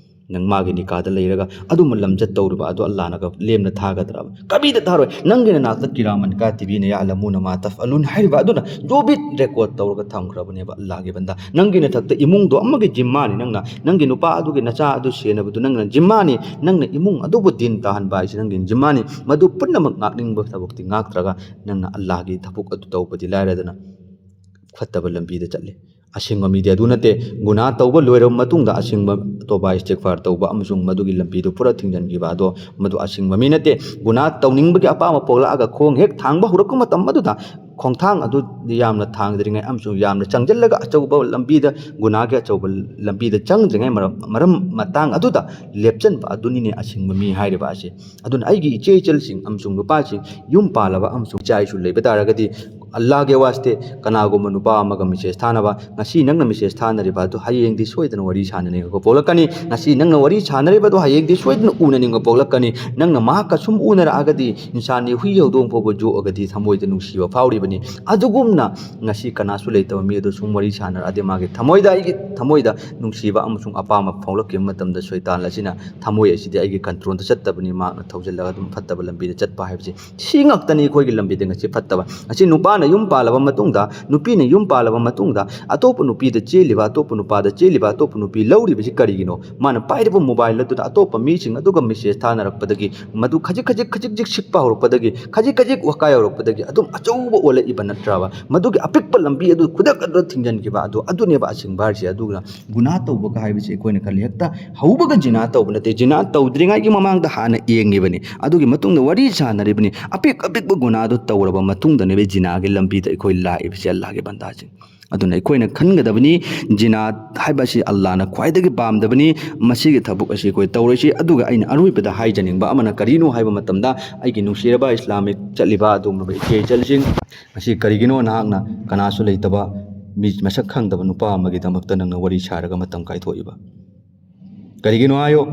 ꯅꯪ ꯃꯥꯒꯤ ꯅꯤꯀꯥꯗ ꯂꯩꯔꯒ ꯑꯗꯨꯝꯕ ꯂꯝꯆꯠ ꯇꯧꯔꯤꯕ ꯑꯗꯣ ꯑꯜꯂꯥꯍꯅꯒ ꯂꯦꯝꯅ ꯊꯥꯒꯗ꯭ꯔꯕ? ꯀꯕꯤꯗ ꯊꯥꯔꯣꯏ꯫ ꯅꯪꯒꯤ ꯅꯅꯥꯛꯇ ꯀꯤꯔꯥꯃꯟ ꯀꯥꯇꯤꯕꯤꯅ ꯌꯥꯂꯃꯨꯅ ꯃꯥ ꯇꯐꯑꯂꯨꯟ ꯍꯥꯏꯔꯤꯕ ꯑꯗꯨꯅ ꯖꯣꯕꯤꯠ ꯔꯦꯀꯣꯔꯗ ꯇꯧꯔꯒ ꯊꯝꯈ꯭ꯔꯕꯅꯦꯕ ꯑꯜꯂꯥꯍꯒꯤ ꯕꯟꯗꯥ꯫ ꯅꯪꯒꯤ ꯅꯊꯛꯇ ꯏꯃꯨꯡꯗꯣ ꯑꯃꯒꯤ ꯖꯤꯝꯃꯥꯅꯤ, ꯅꯪꯅ ꯅꯪꯒꯤ ꯅꯨꯄꯥ ꯑꯗꯨꯒꯤ ꯅꯆꯥ ꯑꯗꯨ ꯁꯦꯟꯅꯕꯗꯨ ꯅꯪꯅ ꯖꯤꯝꯃꯥꯅꯤ, ꯅꯪꯅ ꯏꯃꯨꯡ ꯑꯗꯨꯕꯨ ꯗꯤꯟ ꯇꯥꯍꯟꯕ ꯍꯥꯏꯁꯤ ꯅꯪꯒꯤ ꯖꯤꯝꯃꯥꯅꯤ꯫ ꯃꯗꯨ ꯄꯨꯝꯅꯃꯛ ꯉꯥꯛꯅꯤꯡꯕ ꯊꯕꯛꯇꯤ ꯉꯥꯛꯇ꯭ꯔꯒ ꯅꯪꯅ ꯑꯜꯂꯥꯍꯒꯤ ꯊꯕꯛ ꯑꯗꯨ ꯇꯧꯕꯗꯤ ꯂꯥꯏꯔꯗꯅ ꯐꯠꯇꯕ ꯂꯝꯕꯤꯗ ꯆꯠꯂꯤ꯫ ꯑꯁꯦꯡꯕ ꯃꯤꯗꯤ ꯑꯗꯨ ꯅꯠꯇꯦ꯫ ꯒꯨꯅꯥ ꯇꯧꯕ ꯂꯣꯏꯔꯕ ꯃꯇꯨꯡꯗ ꯑꯁꯦꯡꯕ ꯇꯣꯕꯥ ꯏꯁꯇꯤꯒꯐꯥꯔ ꯇꯧꯕ ꯑꯃꯁꯨꯡ ꯃꯗꯨꯒꯤ ꯂꯝꯕꯤꯗꯨ ꯄꯨꯔꯥ ꯊꯤꯡꯖꯤꯟꯈꯤꯕ ꯑꯗꯣ ꯃꯗꯨ ꯑꯁꯦꯡꯕ ꯃꯤ ꯅꯠꯇꯦ꯫ ꯒꯨꯅꯥ ꯇꯧꯅꯤꯡꯕꯒꯤ ꯑꯄꯥꯝꯕ ꯄꯣꯛꯂꯛꯑꯒ ꯈꯣꯡ ꯍꯦꯛ ꯊꯥꯡꯕ ꯍꯧꯔꯛꯄ ꯃꯇꯝ ꯑꯗꯨꯗ ꯈꯣꯡꯊꯥꯡ ꯑꯗꯨ ꯌꯥꯝꯅ ꯊꯥꯡꯗ꯭ꯔꯤꯉꯩ ꯑꯃꯁꯨꯡ ꯌꯥꯝꯅ ꯆꯪꯁꯤꯜꯂꯒ ꯑꯆꯧꯕ ꯂꯝꯕꯤꯗ, ꯒꯨꯅꯥꯒꯤ ꯑꯆꯧꯕ ꯂꯝꯕꯤꯗ ꯆꯪꯗ꯭ꯔꯤꯉꯩ ꯃꯔꯝ, ꯃꯔꯝ ꯃꯇꯥꯡ ꯑꯗꯨꯗ ꯂꯦꯞꯆꯟꯕ ꯑꯗꯨꯅꯤꯅꯦ ꯑꯁꯦꯡꯕ ꯃꯤ ꯍꯥꯏꯔꯤꯕ ꯑꯁꯤ꯫ ꯑꯗꯨꯅ ꯑꯩꯒꯤ ꯏꯆꯦ ꯏꯆꯜꯁꯤꯡ ꯑꯃꯁꯨꯡ ꯅꯨꯄꯥꯁꯤꯡ, ꯌꯨꯝ ꯄꯥꯜꯂꯕ ꯑꯃꯁꯨꯡ ꯏꯆꯥ ꯏꯁꯨ ꯂꯩꯕ ꯇꯥꯔꯒꯗꯤ ꯑꯜꯂꯥꯍꯒꯤ ꯋꯥꯁꯇꯦ, ꯀꯅꯥꯒꯨꯝꯕ ꯅꯨꯄꯥ ꯑꯃꯒ ꯃꯦꯁꯦꯖ ꯊꯥꯅꯕ, ꯉꯁꯤ ꯅꯪꯅ ꯃꯦꯁꯦꯖ ꯊꯥꯅꯔꯤꯕ ꯑꯗꯨ ꯍꯌꯦꯡꯗꯤ ꯁꯣꯏꯗꯅ ꯋꯥꯔꯤ ꯁꯥꯟꯅꯅꯤꯡꯉꯛꯄ ꯄꯣꯛꯂꯛꯀꯅꯤ꯫ ꯉꯁꯤ ꯅꯪꯅ ꯋꯥꯔꯤ ꯁꯥꯟꯅꯔꯤꯕ ꯑꯗꯨ ꯍꯌꯦꯡꯗꯤ ꯁꯣꯏꯗꯅ ꯎꯅꯅꯤꯡꯕ ꯄꯣꯛꯂꯛꯀꯅꯤ꯫ ꯅꯪꯅ ꯃꯍꯥꯛꯀ ꯁꯨꯝ ꯎꯅꯔꯛꯑꯒꯗꯤ, ꯏꯟꯁꯥꯟꯒꯤ ꯍꯨꯏ ꯍꯧꯗꯣꯡ ꯐꯥꯎꯕ ꯌꯣꯛꯑꯒꯗꯤ ꯊꯃꯣꯏꯗ ꯅꯨꯡꯁꯤꯕ ꯐꯥꯎꯔꯤꯕꯅꯤ꯫ ꯑꯗꯨꯒꯨꯝꯅ ꯉꯁꯤ ꯀꯅꯥꯁꯨ ꯂꯩꯇꯕ ꯃꯤ ꯑꯗꯨ ꯁꯨꯝ ꯋꯥꯔꯤ ꯁꯥꯟꯅꯔꯛꯑꯗꯤ, ꯃꯥꯒꯤ ꯊꯃꯣꯏꯗ, ꯑꯩꯒꯤ ꯊꯃꯣꯏꯗ ꯅꯨꯡꯁꯤꯕ ꯑꯃꯁꯨꯡ ꯑꯄꯥꯝꯕ ꯐꯥꯎꯂꯛꯈꯤꯕ ꯃꯇꯝꯗ, ꯁꯣꯏꯇꯥꯟ ꯑꯁꯤꯅ ꯊꯃꯣꯏ ꯑꯁꯤꯗꯤ ꯑꯩꯒꯤ ꯀꯟꯇ꯭ꯔꯣꯜꯗ ꯆꯠꯇꯕꯅꯤ, ꯃꯍꯥꯛꯅ ꯊꯧꯖꯤꯜꯂꯒ ꯑꯗꯨꯝ ꯐꯠꯇꯕ ꯂꯝꯕꯤꯗ ꯆꯠꯄ ꯍꯥꯏꯕꯁꯤ ꯁꯤ ꯉꯥꯛꯇꯅꯤ ꯑꯩꯈꯣꯏꯒꯤ ꯂꯝꯕꯤꯗ ꯉꯁꯤ ꯐꯠꯇꯕ꯫ ꯑꯁꯤ ꯅꯨꯄꯥꯅ ꯌꯨꯝ ꯄꯥꯜꯂꯕ ꯃꯇꯨꯡꯗ, ꯅꯨꯄꯤꯅ ꯌꯨꯝ ꯄꯥꯜꯂꯕ ꯃꯇꯨꯡꯗ, ꯑꯇꯣꯞꯄ ꯅꯨꯄꯤꯗ ꯆꯦꯜꯂꯤꯕ, ꯑꯇꯣꯞꯄ ꯅꯨꯄꯥꯗ ꯆꯦꯜꯂꯤꯕ, ꯑꯇꯣꯞꯄ ꯅꯨꯄꯤ ꯂꯧꯔꯤꯕꯁꯤ ꯀꯔꯤꯒꯤꯅꯣ? ꯃꯥꯅ ꯄꯥꯏꯔꯤꯕ ꯃꯣꯕꯥꯏꯜ ꯑꯗꯨꯗ ꯑꯇꯣꯞꯄ ꯃꯤꯁꯤꯡ ꯑꯗꯨꯒ ꯃꯦꯁꯦꯖ ꯊꯥꯅꯔꯛꯄꯗꯒꯤ, ꯃꯗꯨ ꯈꯖꯤꯛ ꯈꯖꯤꯛ ꯈꯖꯤꯛ ꯈꯖꯤꯛ ꯁꯤꯛꯄ ꯍꯧꯔꯛꯄꯗꯒꯤ, ꯈꯖꯤꯛ ꯈꯖꯤꯛ ꯋꯥꯀꯥꯏ ꯍꯧꯔꯛꯄꯗꯒꯤ ꯑꯗꯨꯝ ꯑꯆꯧꯕ ꯑꯣꯜꯂꯛꯏꯕ ꯅꯠꯇ꯭ꯔꯕ? ꯃꯗꯨꯒꯤ ꯑꯄꯤꯛꯄ ꯂꯝꯕꯤ ꯑꯗꯨ ꯈꯨꯗꯛ ꯑꯗꯨꯗ ꯊꯤꯡꯖꯤꯟꯈꯤꯕ ꯑꯗꯨ, ꯑꯗꯨꯅꯦꯕ ꯑꯁꯤꯡꯕ ꯍꯥꯏꯔꯤꯁꯦ꯫ ꯑꯗꯨꯅ ꯒꯨꯅꯥ ꯇꯧꯕꯒ ꯍꯥꯏꯕꯁꯤ ꯑꯩꯈꯣꯏꯅ ꯈꯜꯂꯤ, ꯍꯦꯛꯇ ꯍꯧꯕꯒ ꯖꯤꯅꯥ ꯇꯧꯕ ꯅꯠꯇꯦ꯫ ꯖꯤꯅꯥ ꯇꯧꯗ꯭ꯔꯤꯉꯩꯒꯤ ꯃꯃꯥꯡꯗ ꯍꯥꯟꯅ ꯌꯦꯡꯉꯤꯕꯅꯤ, ꯑꯗꯨꯒꯤ ꯃꯇꯨꯡꯗ ꯋꯥꯔꯤ ꯁꯥꯟꯅꯔꯤꯕꯅꯤ꯫ ꯑꯄꯤꯛ ꯑꯄꯤꯛꯄ ꯒꯨꯅꯥꯗꯨ ꯇꯧꯔꯕ ꯃꯇꯨꯡꯗꯅꯦꯕ ꯖꯤꯅꯥꯒꯤ ꯂꯝꯕꯤꯗ ꯑꯩꯈꯣꯏ ꯂꯥꯛꯏꯕꯁꯦ, ꯑꯜꯂꯥꯍꯒꯤ ꯕꯟꯗꯥꯁꯤꯡ꯫ ꯑꯗꯨꯅ ꯑꯩꯈꯣꯏꯅ ꯈꯟꯒꯗꯕꯅꯤ, ꯖꯤꯅꯥ ꯍꯥꯏꯕ ꯑꯁꯤ ꯑꯜꯂꯥꯍꯅ ꯈ꯭ꯋꯥꯏꯗꯒꯤ ꯄꯥꯝꯗꯕꯅꯤ꯫ ꯃꯁꯤꯒꯤ ꯊꯕꯛ ꯑꯁꯤ ꯑꯩꯈꯣꯏ ꯇꯧꯔꯣꯏꯁꯤ꯫ ꯑꯗꯨꯒ ꯑꯩꯅ ꯑꯔꯣꯏꯕꯗ ꯍꯥꯏꯖꯅꯤꯡꯕ ꯑꯃꯅ ꯀꯔꯤꯅꯣ ꯍꯥꯏꯕ ꯃꯇꯝꯗ, ꯑꯩꯒꯤ ꯅꯨꯡꯁꯤꯔꯕ ꯏꯁꯂꯥꯃꯤꯛ ꯆꯠꯂꯤꯕ ꯑꯗꯨꯒꯨꯝꯂꯕ ꯏꯆꯦ ꯏꯆꯜꯁꯤꯡ, ꯉꯁꯤ ꯀꯔꯤꯒꯤꯅꯣ ꯅꯍꯥꯛꯅ ꯀꯅꯥꯁꯨ ꯂꯩꯇꯕ, ꯃꯤ ꯃꯁꯛ ꯈꯪꯗꯕ ꯅꯨꯄꯥ ꯑꯃꯒꯤꯗꯃꯛꯇ ꯅꯪꯅ ꯋꯥꯔꯤ ꯁꯥꯔꯒ ꯃꯇꯝ ꯀꯥꯏꯊꯣꯛꯏꯕ? ꯀꯔꯤꯒꯤꯅꯣ ꯍꯥꯏꯌꯣ꯫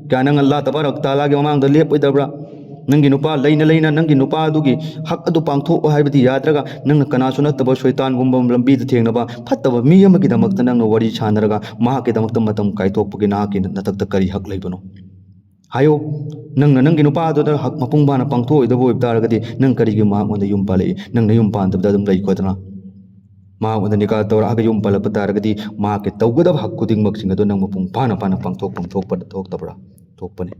ꯀꯌꯥ ꯅꯪ ꯑꯜꯂꯥꯍ ꯇꯕꯥꯔꯛ ꯇꯥꯂꯥꯒꯤ ꯃꯃꯥꯡꯗ ꯂꯦꯞꯄꯣꯏꯗꯕ꯭ꯔꯥ? ꯅꯪꯒꯤ ꯅꯨꯄꯥ ꯂꯩꯅ ꯂꯩꯅ ꯅꯪꯒꯤ ꯅꯨꯄꯥ ꯑꯗꯨꯒꯤ ꯍꯛ ꯑꯗꯨ ꯄꯥꯡꯊꯣꯛꯑꯣ ꯍꯥꯏꯕꯗꯤ ꯌꯥꯗ꯭ꯔꯒ, ꯅꯪꯅ ꯀꯅꯥꯁꯨ ꯅꯠꯇꯕ ꯁꯣꯏꯇꯥꯟꯒꯨꯝꯕ ꯂꯝꯕꯤꯗ ꯊꯦꯡꯅꯕ ꯐꯠꯇꯕ ꯃꯤ ꯑꯃꯒꯤꯗꯃꯛꯇ ꯅꯪꯅ ꯋꯥꯔꯤ ꯁꯥꯟꯅꯔꯒ ꯃꯍꯥꯛꯀꯤꯗꯃꯛꯇ ꯃꯇꯝ ꯀꯥꯏꯊꯣꯛꯄꯒꯤ ꯅꯍꯥꯛꯀꯤ ꯅꯊꯛꯇ ꯀꯔꯤ ꯍꯛ ꯂꯩꯕꯅꯣ? ꯍꯥꯏꯌꯣ꯫ ꯅꯪꯅ ꯅꯪꯒꯤ ꯅꯨꯄꯥꯗꯨꯗ ꯍꯛ ꯃꯄꯨꯡ ꯐꯥꯅ ꯄꯥꯡꯊꯣꯛꯑꯣꯏꯗꯕ ꯑꯣꯏꯕ ꯇꯥꯔꯒꯗꯤ, ꯅꯪ ꯀꯔꯤꯒꯤ ꯃꯍꯥꯛꯉꯣꯟꯗ ꯌꯨꯝ ꯄꯥꯜꯂꯛꯏ? ꯅꯪ ꯅꯌꯨꯝ ꯄꯥꯟꯗꯕꯗ ꯑꯗꯨꯝ ꯂꯩꯈꯣꯗꯅ꯫ ꯃꯍꯥꯛꯉꯣꯟꯗ ꯅꯤꯀꯥ ꯇꯧꯔꯛꯑꯒ ꯌꯨꯝ ꯄꯥꯜꯂꯛꯄ ꯇꯥꯔꯒꯗꯤ, ꯃꯍꯥꯛꯀꯤ ꯇꯧꯒꯗꯕ ꯍꯛ ꯈꯨꯗꯤꯡꯃꯛꯁꯤꯡ ꯑꯗꯨ ꯅꯪ ꯃꯄꯨꯡ ꯐꯥꯅ ꯐꯥꯅ ꯄꯥꯡꯊꯣꯛꯐꯝ ꯊꯣꯛꯄ ꯊꯣꯛꯇꯕ꯭ꯔꯥ? ꯊꯣꯛꯄꯅꯤ꯫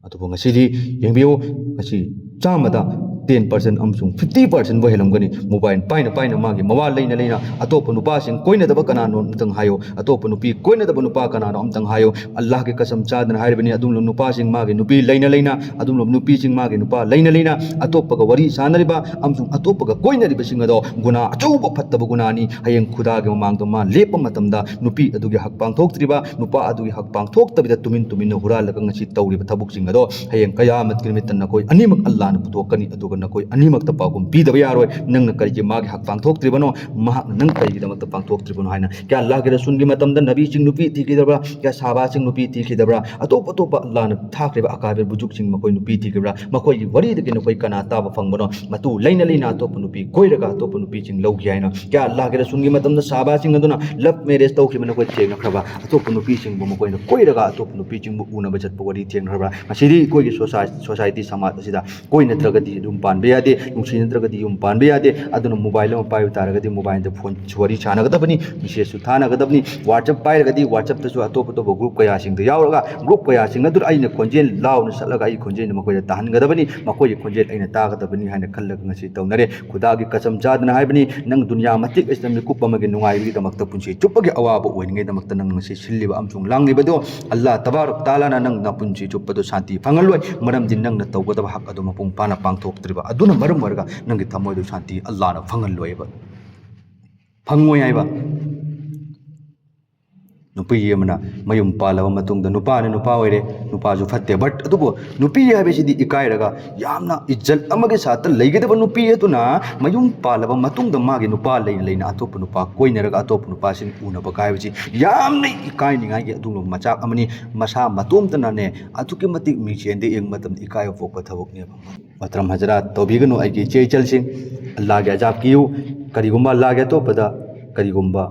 ꯑꯗꯨꯕꯨ ꯉꯁꯤꯗꯤ ꯌꯦꯡꯕꯤꯌꯨ, ꯉꯁꯤ ꯆꯥꯝꯃꯗ ten percent ꯑꯃꯁꯨꯡ fifty percent ꯕꯨ ꯍꯦꯜꯂꯝꯒꯅꯤ꯫ ꯃꯣꯕꯥꯏꯜ ꯄꯥꯏꯅ ꯄꯥꯏꯅ ꯃꯥꯒꯤ ꯃꯋꯥ ꯂꯩꯅ ꯂꯩꯅ ꯑꯇꯣꯞꯄ ꯅꯨꯄꯥꯁꯤꯡ ꯀꯣꯏꯅꯗꯕ ꯀꯅꯥꯅꯣ ꯑꯝꯇꯪ ꯍꯥꯏꯌꯨ, ꯑꯇꯣꯞꯄ ꯅꯨꯄꯤ ꯀꯣꯏꯅꯗꯕ ꯅꯨꯄꯥ ꯀꯅꯥꯅꯣ ꯑꯝꯇꯪ ꯍꯥꯏꯌꯨ꯫ ꯑꯜꯂꯥꯍꯒꯤ ꯀꯁꯝ ꯆꯥꯗꯅ ꯍꯥꯏꯔꯤꯕꯅꯤ, ꯑꯗꯨꯝꯕ ꯅꯨꯄꯥꯁꯤꯡ ꯃꯥꯒꯤ ꯅꯨꯄꯤ ꯂꯩꯅ ꯂꯩꯅ, ꯑꯗꯨꯝꯕ ꯅꯨꯄꯤꯁꯤꯡ ꯃꯥꯒꯤ ꯅꯨꯄꯥ ꯂꯩꯅ ꯂꯩꯅ ꯑꯇꯣꯞꯄꯒ ꯋꯥꯔꯤ ꯁꯥꯟꯅꯔꯤꯕ ꯑꯃꯁꯨꯡ ꯑꯇꯣꯞꯄꯒ ꯀꯣꯏꯅꯔꯤꯕꯁꯤꯡ ꯑꯗꯣ ꯒꯨꯅꯥ ꯑꯆꯧꯕ ꯐꯠꯇꯕ ꯒꯨꯅꯥꯅꯤ꯫ ꯍꯌꯦꯡ ꯈꯨꯗꯥꯒꯤ ꯃꯃꯥꯡꯗ ꯃꯥ ꯂꯦꯞꯄ ꯃꯇꯝꯗ ꯅꯨꯄꯤ ꯑꯗꯨꯒꯤ ꯍꯛ ꯄꯥꯡꯊꯣꯛꯇ꯭ꯔꯤꯕ, ꯅꯨꯄꯥ ꯑꯗꯨꯒꯤ ꯍꯛ ꯄꯥꯡꯊꯣꯛꯇꯕꯤꯗ ꯇꯨꯃꯤꯟ ꯇꯨꯃꯤꯟꯅ ꯍꯨꯔꯥꯜꯂꯒ ꯉꯁꯤ ꯇꯧꯔꯤꯕ ꯊꯕꯛꯁꯤꯡ ꯑꯗꯣ ꯍꯌꯦꯡ ꯀꯌꯥꯃꯠꯀꯤ ꯅꯨꯃꯤꯠꯇ ꯅꯈꯣꯏ ꯑꯅꯤꯃꯛ ꯑꯜꯂꯥꯍꯅ ꯄꯨꯊꯣꯛꯀꯅꯤ꯫ ꯑꯗꯨꯒ ꯅꯈꯣꯏ ꯑꯅꯤꯃꯛꯇ ꯄꯥꯎꯈꯨꯝ ꯄꯤꯗꯕ ꯌꯥꯔꯣꯏ꯫ ꯅꯪꯅ ꯀꯔꯤꯒꯤ ꯃꯥꯒꯤ ꯍꯛ ꯄꯥꯡꯊꯣꯛꯇ꯭ꯔꯤꯕꯅꯣ, ꯃꯍꯥꯛꯅ ꯅꯪ ꯀꯔꯤꯒꯤꯗꯃꯛꯇ ꯄꯥꯡꯊꯣꯛꯇ꯭ꯔꯤꯕꯅꯣ ꯍꯥꯏꯅ꯫ ꯀꯌꯥ ꯂꯥꯛꯀꯦ ꯔꯁꯨꯜꯒꯤ ꯃꯇꯝꯗ ꯅꯕꯤꯁꯤꯡ ꯅꯨꯄꯤ ꯊꯤꯈꯤꯗꯕ꯭ꯔꯥ? ꯀꯌꯥ ꯁꯥꯕꯥꯁꯤꯡ ꯅꯨꯄꯤ ꯊꯤꯈꯤꯗꯕ꯭ꯔꯥ? ꯑꯇꯣꯞ ꯑꯇꯣꯞꯄ ꯑꯜꯂꯥꯍꯅ ꯊꯥꯈ꯭ꯔꯤꯕ ꯑꯀꯥꯕꯤꯔ ꯕꯨꯖꯨꯛꯁꯤꯡ ꯃꯈꯣꯏ ꯅꯨꯄꯤ ꯊꯤꯈꯤꯕ꯭ꯔꯥ? ꯃꯈꯣꯏꯒꯤ ꯋꯥꯔꯤꯗꯒꯤ ꯅꯈꯣꯏ ꯀꯅꯥ ꯇꯥꯕ ꯐꯪꯕꯅꯣ? ꯃꯇꯨ ꯂꯩꯅ ꯂꯩꯅ ꯑꯇꯣꯞꯄ ꯅꯨꯄꯤ ꯀꯣꯏꯔꯒ ꯑꯇꯣꯞꯄ ꯅꯨꯄꯤꯁꯤꯡ ꯂꯧꯈꯤ ꯍꯥꯏꯅ꯫ ꯀꯌꯥ ꯂꯥꯛꯀꯦ ꯔꯁꯨꯜꯒꯤ ꯃꯇꯝꯗ ꯁꯥꯕꯥꯁꯤꯡ ꯑꯗꯨꯅ ꯂꯞ ꯃꯦꯔꯦꯖ ꯇꯧꯈꯤꯕ ꯅꯈꯣꯏ ꯊꯦꯡꯅꯈ꯭ꯔꯕ? ꯑꯇꯣꯞꯄ ꯅꯨꯄꯤꯁꯤꯡꯕꯨ ꯃꯈꯣꯏꯅ ꯀꯣꯏꯔꯒ ꯑꯇꯣꯞꯄ ꯅꯨꯄꯤꯁꯤꯡꯕꯨ ꯎꯅꯕ ꯆꯠꯄ ꯋꯥꯔꯤ ꯊꯦꯡꯅꯈ꯭ꯔꯕ? ꯉꯁꯤꯗꯤ ꯑꯩꯈꯣꯏꯒꯤ ꯁꯣꯁꯥꯏ-, ꯁꯣꯁꯥꯏꯇꯤ ꯁꯃꯥꯖ ꯑꯁꯤꯗ ꯀꯣꯏ ꯅꯠꯇ꯭ꯔꯒꯗꯤ ꯌꯨꯝ ꯄꯥꯟꯕ ꯌꯥꯗꯦ, ꯅꯨꯡꯁꯤ ꯅꯠꯇ꯭ꯔꯒꯗꯤ ꯌꯨꯝ ꯄꯥꯟꯕ ꯌꯥꯗꯦ꯫ ꯑꯗꯨꯅ ꯃꯣꯕꯥꯏꯜ ꯑꯃ ꯄꯥꯏꯕ ꯇꯥꯔꯒꯗꯤ ꯃꯣꯕꯥꯏꯜꯗ ꯐꯣꯟ ꯋꯥꯔꯤ ꯁꯥꯟꯅꯒꯗꯕꯅꯤ, ꯃꯦꯁꯦꯖꯁꯨ ꯊꯥꯅꯒꯗꯕꯅꯤ꯫ WhatsApp ꯄꯥꯏꯔꯒꯗꯤ WhatsAppꯇꯁꯨ ꯑꯇꯣꯞ ꯑꯇꯣꯞꯄ ꯒ꯭ꯔꯨꯞ ꯀꯌꯥꯁꯤꯡꯗ ꯌꯥꯎꯔꯒ, ꯒ꯭ꯔꯨꯞ ꯀꯌꯥꯁꯤꯡ ꯑꯗꯨꯗ ꯑꯩꯅ ꯈꯣꯟꯖꯦꯜ ꯂꯥꯎꯅ ꯁꯠꯂꯒ ꯑꯩ ꯈꯣꯟꯖꯦꯜꯗꯨ ꯃꯈꯣꯏꯗ ꯇꯥꯍꯟꯒꯗꯕꯅꯤ, ꯃꯈꯣꯏꯒꯤ ꯈꯣꯟꯖꯦꯜ ꯑꯩꯅ ꯇꯥꯒꯗꯕꯅꯤ ꯍꯥꯏꯅ ꯈꯜꯂꯒ ꯉꯁꯤ ꯇꯧꯅꯔꯦ꯫ ꯈꯨꯗꯥꯒꯤ ꯀꯁꯝ ꯆꯥꯗꯅ ꯍꯥꯏꯕꯅꯤ, ꯅꯪ ꯗꯨꯅꯤꯌꯥ ꯃꯇꯤꯛ ꯑꯁꯤꯗ ꯃꯤꯀꯨꯞ ꯑꯃꯒꯤ ꯅꯨꯡꯉꯥꯏꯕꯒꯤꯗꯃꯛꯇ, ꯄꯨꯟꯁꯤ ꯆꯨꯞꯄꯒꯤ ꯑꯋꯥꯕ ꯑꯣꯏꯅꯤꯡꯉꯩꯗꯃꯛꯇ ꯅꯪ ꯉꯁꯤ ꯁꯤꯜꯂꯤꯕ ꯑꯃꯁꯨꯡ ꯂꯥꯡꯂꯤꯕꯗꯣ, ꯑꯜꯂꯥꯍ ꯇꯕꯥꯔꯛ ꯇꯥꯂꯥꯅ ꯅꯪ ꯅꯄꯨꯟꯁꯤ ꯆꯨꯞꯄꯗꯣ ꯁꯥꯟꯇꯤ ꯐꯪꯍꯜꯂꯣꯏ꯫ ꯃꯔꯝꯗꯤ ꯅꯪꯅ ꯇꯧꯒꯗꯕ ꯍꯛ ꯑꯗꯨ ꯃꯄꯨꯡ ꯐꯥꯅ ꯄꯥꯡꯊꯣꯛꯇ꯭ꯔꯤꯕ ꯑꯗꯨꯅ ꯃꯔꯝ ꯑꯣꯏꯔꯒ ꯅꯪꯒꯤ ꯊꯃꯣꯏꯗꯨ ꯁꯥꯟꯇꯤ ꯑꯜꯂꯥꯍꯅ ꯐꯪꯍꯜꯂꯣꯏꯕ, ꯐꯪꯉꯣꯏ ꯍꯥꯏꯕ꯫ ꯅꯨꯄꯤ ꯑꯃꯅ ꯃꯌꯨꯝ ꯄꯥꯜꯂꯕ ꯃꯇꯨꯡꯗ, ꯅꯨꯄꯥꯅ ꯅꯨꯄꯥ ꯑꯣꯏꯔꯦ, ꯅꯨꯄꯥꯁꯨ ꯐꯠꯇꯦ, but ꯑꯗꯨꯕꯨ ꯅꯨꯄꯤ ꯍꯥꯏꯕꯁꯤꯗꯤ ꯏꯀꯥꯏꯔꯒ ꯌꯥꯝꯅ ꯏꯖꯠ ꯑꯃꯒꯤ ꯁꯥꯠꯇ ꯂꯩꯒꯗꯕ ꯅꯨꯄꯤ ꯑꯗꯨꯅ ꯃꯌꯨꯝ ꯄꯥꯜꯂꯕ ꯃꯇꯨꯡꯗ ꯃꯥꯒꯤ ꯅꯨꯄꯥ ꯂꯩꯅ ꯂꯩꯅ ꯑꯇꯣꯞꯄ ꯅꯨꯄꯥ ꯀꯣꯏꯅꯔꯒ ꯑꯇꯣꯞꯄ ꯅꯨꯄꯥꯁꯤꯡ ꯎꯅꯕ ꯀꯥꯏꯕꯁꯤ ꯌꯥꯝꯅ ꯏꯀꯥꯏꯅꯤꯡꯉꯥꯏꯒꯤ ꯑꯗꯨꯒꯨꯝꯂꯕ ꯃꯆꯥꯛ ꯑꯃꯅꯤ꯫ ꯃꯁꯥ ꯃꯇꯣꯝꯇꯅꯅꯦ ꯑꯗꯨꯛꯀꯤ ꯃꯇꯤꯛ ꯃꯤꯡꯁꯦꯟꯗ ꯌꯦꯡꯕ ꯃꯇꯝꯗ ꯏꯀꯥꯏꯕ ꯄꯣꯛꯄ ꯊꯕꯛꯅꯦꯕ꯫ ꯃꯣꯍꯇꯔꯝ ꯍꯖꯔꯥꯠ, ꯇꯧꯕꯤꯒꯅꯨ ꯑꯩꯒꯤ ꯏꯆꯦ ꯏꯆꯜꯁꯤꯡ꯫ ꯑꯜꯂꯥꯍꯒꯤ ꯑꯖꯥꯕ ꯀꯤꯌꯨ꯫ ꯀꯔꯤꯒꯨꯝꯕ ꯑꯜꯂꯥꯍꯒꯤ ꯑꯇꯣꯞꯄꯗ ꯀꯔꯤꯒꯨꯝꯕ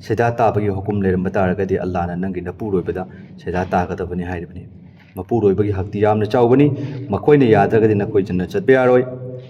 ꯁꯦꯗꯥ ꯇꯥꯕꯒꯤ ꯍꯨꯀꯨꯝ ꯂꯩꯔꯝꯕ ꯇꯥꯔꯒꯗꯤ ꯑꯜꯂꯥꯍꯅ ꯅꯪꯒꯤ ꯅꯄꯨꯔꯣꯏꯕꯗ ꯁꯦꯗꯥ ꯇꯥꯒꯗꯕꯅꯤ ꯍꯥꯏꯔꯤꯕꯅꯤ꯫ ꯃꯄꯨꯔꯣꯏꯕꯒꯤ ꯍꯛꯇꯤ ꯌꯥꯝꯅ ꯆꯥꯎꯕꯅꯤ꯫ ꯃꯈꯣꯏꯅ ꯌꯥꯗ꯭ꯔꯒꯗꯤ ꯅꯈꯣꯏ ꯖꯟꯅꯠ ꯆꯠꯄ ꯌꯥꯔꯣꯏ꯫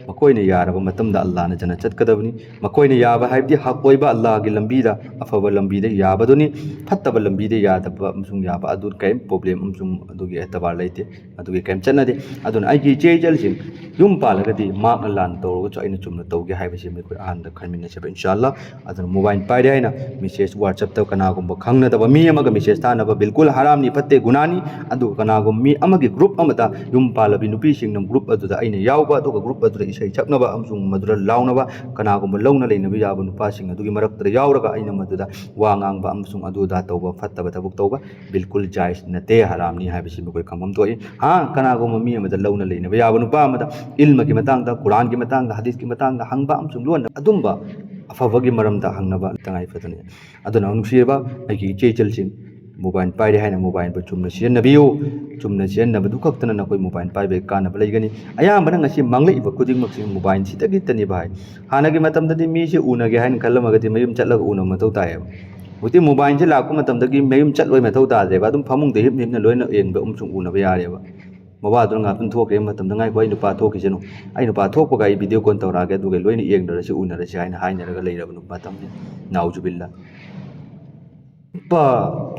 ꯃꯈꯣꯏꯅ ꯌꯥꯔꯕ ꯃꯇꯝꯗ ꯑꯜꯂꯥꯍꯅ ꯖꯟꯅꯠ ꯆꯠꯀꯗꯕꯅꯤ꯫ ꯃꯈꯣꯏꯅ ꯌꯥꯕ ꯍꯥꯏꯕꯗꯤ ꯍꯛ ꯑꯣꯏꯕ ꯑꯜꯂꯥꯍꯒꯤ ꯂꯝꯕꯤꯗ, ꯑꯐꯕ ꯂꯝꯕꯤꯗ ꯌꯥꯕꯗꯨꯅꯤ꯫ ꯐꯠꯇꯕ ꯂꯝꯕꯤꯗ ꯌꯥꯗꯕ ꯑꯃꯁꯨꯡ ꯌꯥꯕ ꯑꯗꯨ ꯀꯔꯤꯝ ꯄ꯭ꯔꯣꯕ꯭ꯂꯦꯝ ꯑꯃꯁꯨꯡ ꯑꯗꯨꯒꯤ ꯑꯦꯇꯕꯥꯔ ꯂꯩꯇꯦ꯫ ꯑꯗꯨꯒꯤ ꯀꯔꯤꯝ ꯆꯠꯅꯗꯦ꯫ ꯑꯗꯨꯅ ꯑꯩꯒꯤ ꯏꯆꯦ ꯏꯆꯜꯁꯤꯡ, ꯌꯨꯝ ꯄꯥꯜꯂꯒꯗꯤ ꯃꯍꯥꯛꯅ ꯂꯥꯟꯅ ꯇꯧꯔꯒꯁꯨ ꯑꯩꯅ ꯆꯨꯝꯅ ꯇꯧꯒꯦ ꯍꯥꯏꯕꯁꯤ ꯃꯈꯣꯏ ꯑꯍꯥꯟꯕꯗ ꯈꯟꯃꯤꯟꯅꯁꯦꯕ, ꯏꯟꯁꯥ ꯑꯜꯂꯥꯍ꯫ ꯑꯗꯨꯅ ꯃꯣꯕꯥꯏꯜ ꯄꯥꯏꯔꯦ ꯍꯥꯏꯅ ꯃꯦꯁꯦꯖ WhatsAppꯇ ꯀꯅꯥꯒꯨꯝꯕ ꯈꯪꯅꯗꯕ ꯃꯤ ꯑꯃꯒ ꯃꯦꯁꯦꯖ ꯊꯥꯅꯕ ꯕꯤꯜꯀꯨꯜ ꯍꯔꯥꯝꯅꯤ, ꯐꯠꯇꯦ, ꯒꯨꯅꯥꯅꯤ꯫ ꯑꯗꯨꯒ ꯀꯅꯥꯒꯨꯝꯕ ꯃꯤ ꯑꯃꯒꯤ ꯒ꯭ꯔꯨꯞ ꯑꯃꯗ ꯌꯨꯝ ꯄꯥꯜꯂꯕꯤ ꯅꯨꯄꯤꯁꯤꯡꯅ ꯒ꯭ꯔꯨꯞ ꯑꯗꯨꯗ ꯑꯩꯅ ꯌꯥꯎꯕ, ꯑꯗꯨꯒ ꯒ꯭ꯔꯨꯞ ꯑꯗꯨꯗ ꯏꯁꯩ ꯁꯛꯅꯕ ꯑꯃꯁꯨꯡ ꯃꯗꯨꯗ ꯂꯥꯎꯅꯕ, ꯀꯅꯥꯒꯨꯝꯕ ꯂꯧꯅ ꯂꯩꯅꯕ ꯌꯥꯕ ꯅꯨꯄꯥꯁꯤꯡ ꯑꯗꯨꯒꯤ ꯃꯔꯛꯇ ꯌꯥꯎꯔꯒ ꯑꯩꯅ ꯃꯗꯨꯗ ꯋꯥ ꯉꯥꯡꯕ ꯑꯃꯁꯨꯡ ꯑꯗꯨ ꯑꯗꯥ ꯇꯧꯕ, ꯐꯠꯇꯕ ꯊꯕꯛ ꯇꯧꯕ ꯕꯤꯜꯀꯨꯜ ꯖꯥꯏꯖ ꯅꯠꯇꯦ, ꯍꯔꯥꯝꯅꯤ ꯍꯥꯏꯕꯁꯤ ꯃꯈꯣꯏ ꯈꯪꯐꯝ ꯊꯣꯛꯏ꯫ ꯍꯥ, ꯀꯅꯥꯒꯨꯝꯕ ꯃꯤ ꯑꯃꯗ ꯂꯧꯅ ꯂꯩꯅꯕ ꯌꯥꯕ ꯅꯨꯄꯥ ꯑꯃꯗ ꯏꯜꯃꯒꯤ ꯃꯇꯥꯡꯗ, ꯀꯨꯔꯥꯟꯒꯤ ꯃꯇꯥꯡꯗ, ꯍꯗꯤꯁꯀꯤ ꯃꯇꯥꯡꯗ ꯍꯪꯕ ꯑꯃꯁꯨꯡ ꯂꯣꯟꯅ ꯑꯗꯨꯝꯕ ꯑꯐꯕꯒꯤ ꯃꯔꯝꯗ ꯍꯪꯅꯕ ꯇꯉꯥꯏ ꯐꯗꯅ꯫ ꯑꯗꯨꯅ ꯅꯨꯡꯁꯤꯔꯕ ꯑꯩꯒꯤ ꯏꯆꯦ ꯏꯆꯜꯁꯤꯡ, ꯃꯣꯕꯥꯏꯜ ꯄꯥꯏꯔꯦ ꯍꯥꯏꯅ ꯃꯣꯕꯥꯏꯜꯕꯨ ꯆꯨꯝꯅ ꯁꯤꯖꯤꯟꯅꯕꯤꯌꯨ꯫ ꯆꯨꯝꯅ ꯁꯤꯖꯤꯟꯅꯕꯗꯨ ꯈꯛꯇꯅ ꯅꯈꯣꯏ ꯃꯣꯕꯥꯏꯜ ꯄꯥꯏꯕꯒꯤ ꯀꯥꯟꯅꯕ ꯂꯩꯒꯅꯤ꯫ ꯑꯌꯥꯝꯕꯅ ꯉꯁꯤ ꯃꯥꯡꯂꯛꯏꯕ ꯈꯨꯗꯤꯡꯃꯛꯁꯤ ꯃꯣꯕꯥꯏꯜꯁꯤꯗꯒꯤꯇꯅꯤ ꯚꯥꯏ꯫ ꯍꯥꯟꯅꯒꯤ ꯃꯇꯝꯗꯗꯤ ꯃꯤꯁꯦ ꯎꯅꯒꯦ ꯍꯥꯏꯅ ꯈꯜꯂꯝꯃꯒꯗꯤ ꯃꯌꯨꯝ ꯆꯠꯂꯒ ꯎꯅꯕ ꯃꯊꯧ ꯇꯥꯏꯌꯦꯕ꯫ ꯍꯧꯖꯤꯛꯇꯤ ꯃꯣꯕꯥꯏꯜꯁꯦ ꯂꯥꯛꯄ ꯃꯇꯝꯗꯒꯤ ꯃꯌꯨꯝ ꯆꯠꯂꯣꯏ ꯃꯊꯧ ꯇꯥꯗ꯭ꯔꯦꯕ꯫ ꯑꯗꯨꯝ ꯐꯃꯨꯡꯗ ꯍꯤꯞ ꯍꯤꯞꯅ ꯂꯣꯏꯅ ꯌꯦꯡꯕ ꯑꯃꯁꯨꯡ ꯎꯅꯕ ꯌꯥꯔꯦꯕ꯫ ꯃꯋꯥꯗꯨꯅ ꯉꯥꯛꯇꯪ ꯊꯣꯛꯈ꯭ꯔꯦ ꯃꯇꯝꯗ, "ꯉꯥꯏꯈꯣ, ꯑꯩ ꯅꯨꯄꯥ ꯊꯣꯛꯈꯤꯁꯅꯨ, ꯑꯩ ꯅꯨꯄꯥ ꯊꯣꯛꯄꯒ ꯑꯩ ꯚꯤꯗꯤꯑꯣ ꯀꯣꯜ ꯇꯧꯔꯛꯑꯒꯦ, ꯑꯗꯨꯒ ꯂꯣꯏꯅ ꯌꯦꯡꯅꯔꯁꯤ, ꯎꯅꯔꯁꯤ" ꯍꯥꯏꯅ ꯍꯥꯏꯅꯔꯒ ꯂꯩꯔꯕ ꯃꯇꯝꯅꯤ꯫ ꯅꯥꯎꯖꯨꯕꯤꯜꯂꯥ꯫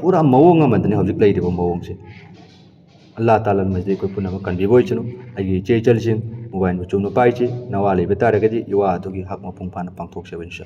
ꯄꯨꯔꯥ ꯃꯑꯣꯡ ꯑꯃꯗꯅꯤ ꯍꯧꯖꯤꯛ ꯂꯩꯔꯤꯕ ꯃꯑꯣꯡꯁꯦ꯫ ꯑꯜꯂꯥ ꯇꯥꯂꯥꯅ ꯃꯁꯤꯗꯩ ꯑꯩꯈꯣꯏ ꯄꯨꯝꯅꯃꯛ ꯀꯟꯕꯤꯕ ꯑꯣꯏꯁꯅꯨ꯫ ꯑꯩꯒꯤ ꯏꯆꯦ ꯏꯆꯜꯁꯤꯡ, ꯃꯣꯕꯥꯏꯜꯕꯨ ꯆꯨꯝꯅ ꯄꯥꯏꯁꯤ꯫ ꯅꯋꯥ ꯂꯩꯕ ꯇꯥꯔꯒꯗꯤ ꯏꯋꯥ ꯑꯗꯨꯒꯤ ꯍꯛ ꯃꯄꯨꯡ ꯐꯥꯅ ꯄꯥꯡꯊꯣꯛꯆꯕ, ꯏꯟꯁꯥ